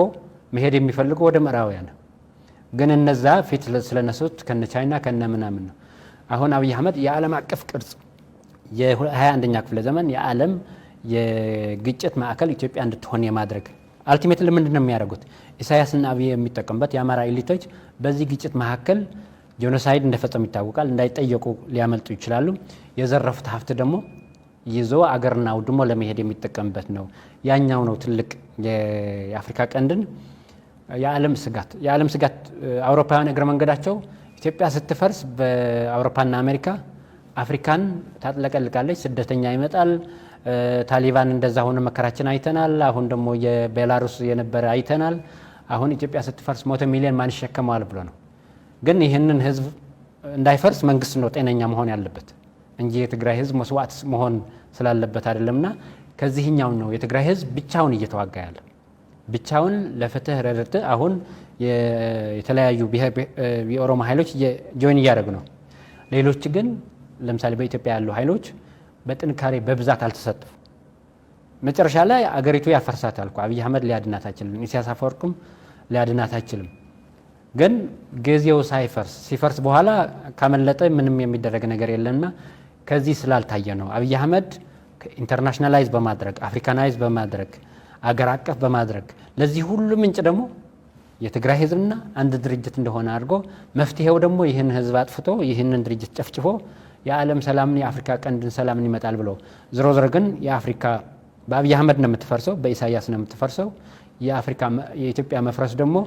Speaker 3: መሄድ የሚፈልገው ወደ ምዕራባውያን ነው። ግን እነዛ ፊት ስለነሱት ከነ ቻይና ከነ ምናምን ነው። አሁን አብይ አህመድ የዓለም አቀፍ ቅርጽ፣ የ21ኛ ክፍለ ዘመን የዓለም የግጭት ማዕከል ኢትዮጵያ እንድትሆን የማድረግ ultimately ምንድን ነው የሚያደርጉት? ኢሳያስና አብይ የሚጠቀሙበት የአማራ elite ኦች በዚህ ግጭት መካከል genocide እንደፈጸሙ ይታወቃል። እንዳይጠየቁ ሊያመልጡ ይችላሉ። የዘረፉት ሀብት ደግሞ ይዞ አገርና አውድሞ ለመሄድ የሚጠቀምበት ነው። ያኛው ነው ትልቅ የአፍሪካ ቀንድን የዓለም ስጋት። አውሮፓውያን እግረ መንገዳቸው ኢትዮጵያ ስትፈርስ በአውሮፓና አሜሪካ አፍሪካን ታጥለቀልቃለች፣ ስደተኛ ይመጣል። ታሊባን እንደዛ ሆነ መከራችን አይተናል። አሁን ደግሞ የቤላሩስ የነበረ አይተናል። አሁን ኢትዮጵያ ስትፈርስ 100 ሚሊዮን ማን ይሸከመዋል ብሎ ነው። ግን ይህንን ህዝብ እንዳይፈርስ መንግስት ነው ጤነኛ መሆን ያለበት እንጂ የትግራይ ህዝብ መስዋዕት መሆን ስላለበት አይደለምና ከዚህኛው ነው የትግራይ ህዝብ ብቻውን እየተዋጋ ያለ፣ ብቻውን ለፍትህ ረድት። አሁን የተለያዩ የኦሮሞ ኃይሎች join እያደረጉ ነው። ሌሎች ግን ለምሳሌ በኢትዮጵያ ያሉ ኃይሎች በጥንካሬ በብዛት አልተሳተፉ። መጨረሻ ላይ አገሪቱ ያፈርሳታል እኮ። አብይ አህመድ ሊያድናት አይችልም። ኢሳያስ አፈወርቅም ሊያድናት አይችልም። ግን ጊዜው ሳይፈርስ፣ ሲፈርስ በኋላ ካመለጠ ምንም የሚደረግ ነገር የለምና ከዚህ ስላልታየ ነው። አብይ አህመድ internationalize በማድረግ፣ Africanize በማድረግ፣ አገር አቀፍ በማድረግ፣ ለዚህ ሁሉ ምንጭ ደግሞ የትግራይ ህዝብና አንድ ድርጅት እንደሆነ አድርጎ፣ መፍትሄው ደግሞ ይህን ህዝብ አጥፍቶ፣ ይህንን ድርጅት ጨፍጭፎ የዓለም ሰላምን፣ የአፍሪካ ቀንድን ሰላምን ይመጣል ብሎ፣ ዞሮ ዞሮ ግን የአፍሪካ በአብይ አህመድ ነው የምትፈርሰው፣ በኢሳያስ ነው የምትፈርሰው። የአፍሪካ የኢትዮጵያ መፍረስ ደግሞ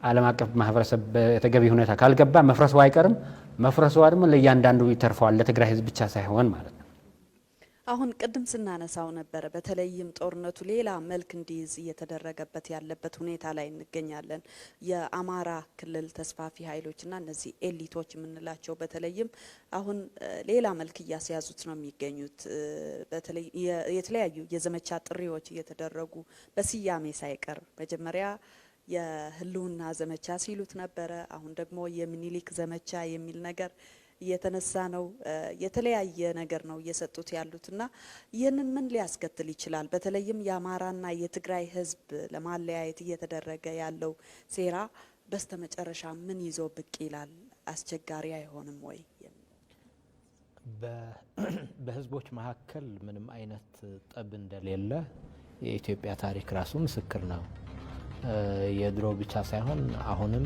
Speaker 3: ዓለም አቀፍ ማህበረሰብ በተገቢ ሁኔታ ካልገባ መፍረሱ አይቀርም። መፍረሷ ደግሞ ለእያንዳንዱ ይተርፈዋል፣ ለትግራይ ህዝብ ብቻ ሳይሆን ማለት ነው።
Speaker 1: አሁን ቅድም ስናነሳው ነበረ። በተለይም ጦርነቱ ሌላ መልክ እንዲይዝ እየተደረገበት ያለበት ሁኔታ ላይ እንገኛለን። የአማራ ክልል ተስፋፊ ኃይሎችና እነዚህ elite ኦች የምንላቸው በተለይም አሁን ሌላ መልክ እያስያዙት ነው የሚገኙት። በተለይ የተለያዩ የዘመቻ ጥሪዎች እየተደረጉ በስያሜ ሳይቀር፣ መጀመሪያ የህልውና ዘመቻ ሲሉት ነበረ። አሁን ደግሞ የሚኒሊክ ዘመቻ የሚል ነገር እየተነሳ ነው። የተለያየ ነገር ነው እየሰጡት ያሉትና ይህንን ምን ሊያስከትል ይችላል? በተለይም የአማራና የትግራይ ህዝብ ለማለያየት እየተደረገ ያለው ሴራ በስተመጨረሻ ምን ይዞ ብቅ ይላል? አስቸጋሪ አይሆንም ወይ?
Speaker 2: በህዝቦች መካከል ምንም አይነት ጠብ እንደሌለ የኢትዮጵያ ታሪክ ራሱ ምስክር ነው። የድሮ ብቻ ሳይሆን አሁንም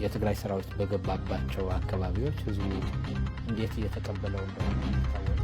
Speaker 2: የትግራይ ሰራዊት በገባባቸው አካባቢዎች ህዝቡ እንዴት እየተቀበለው እንደሆነ የሚታወቅ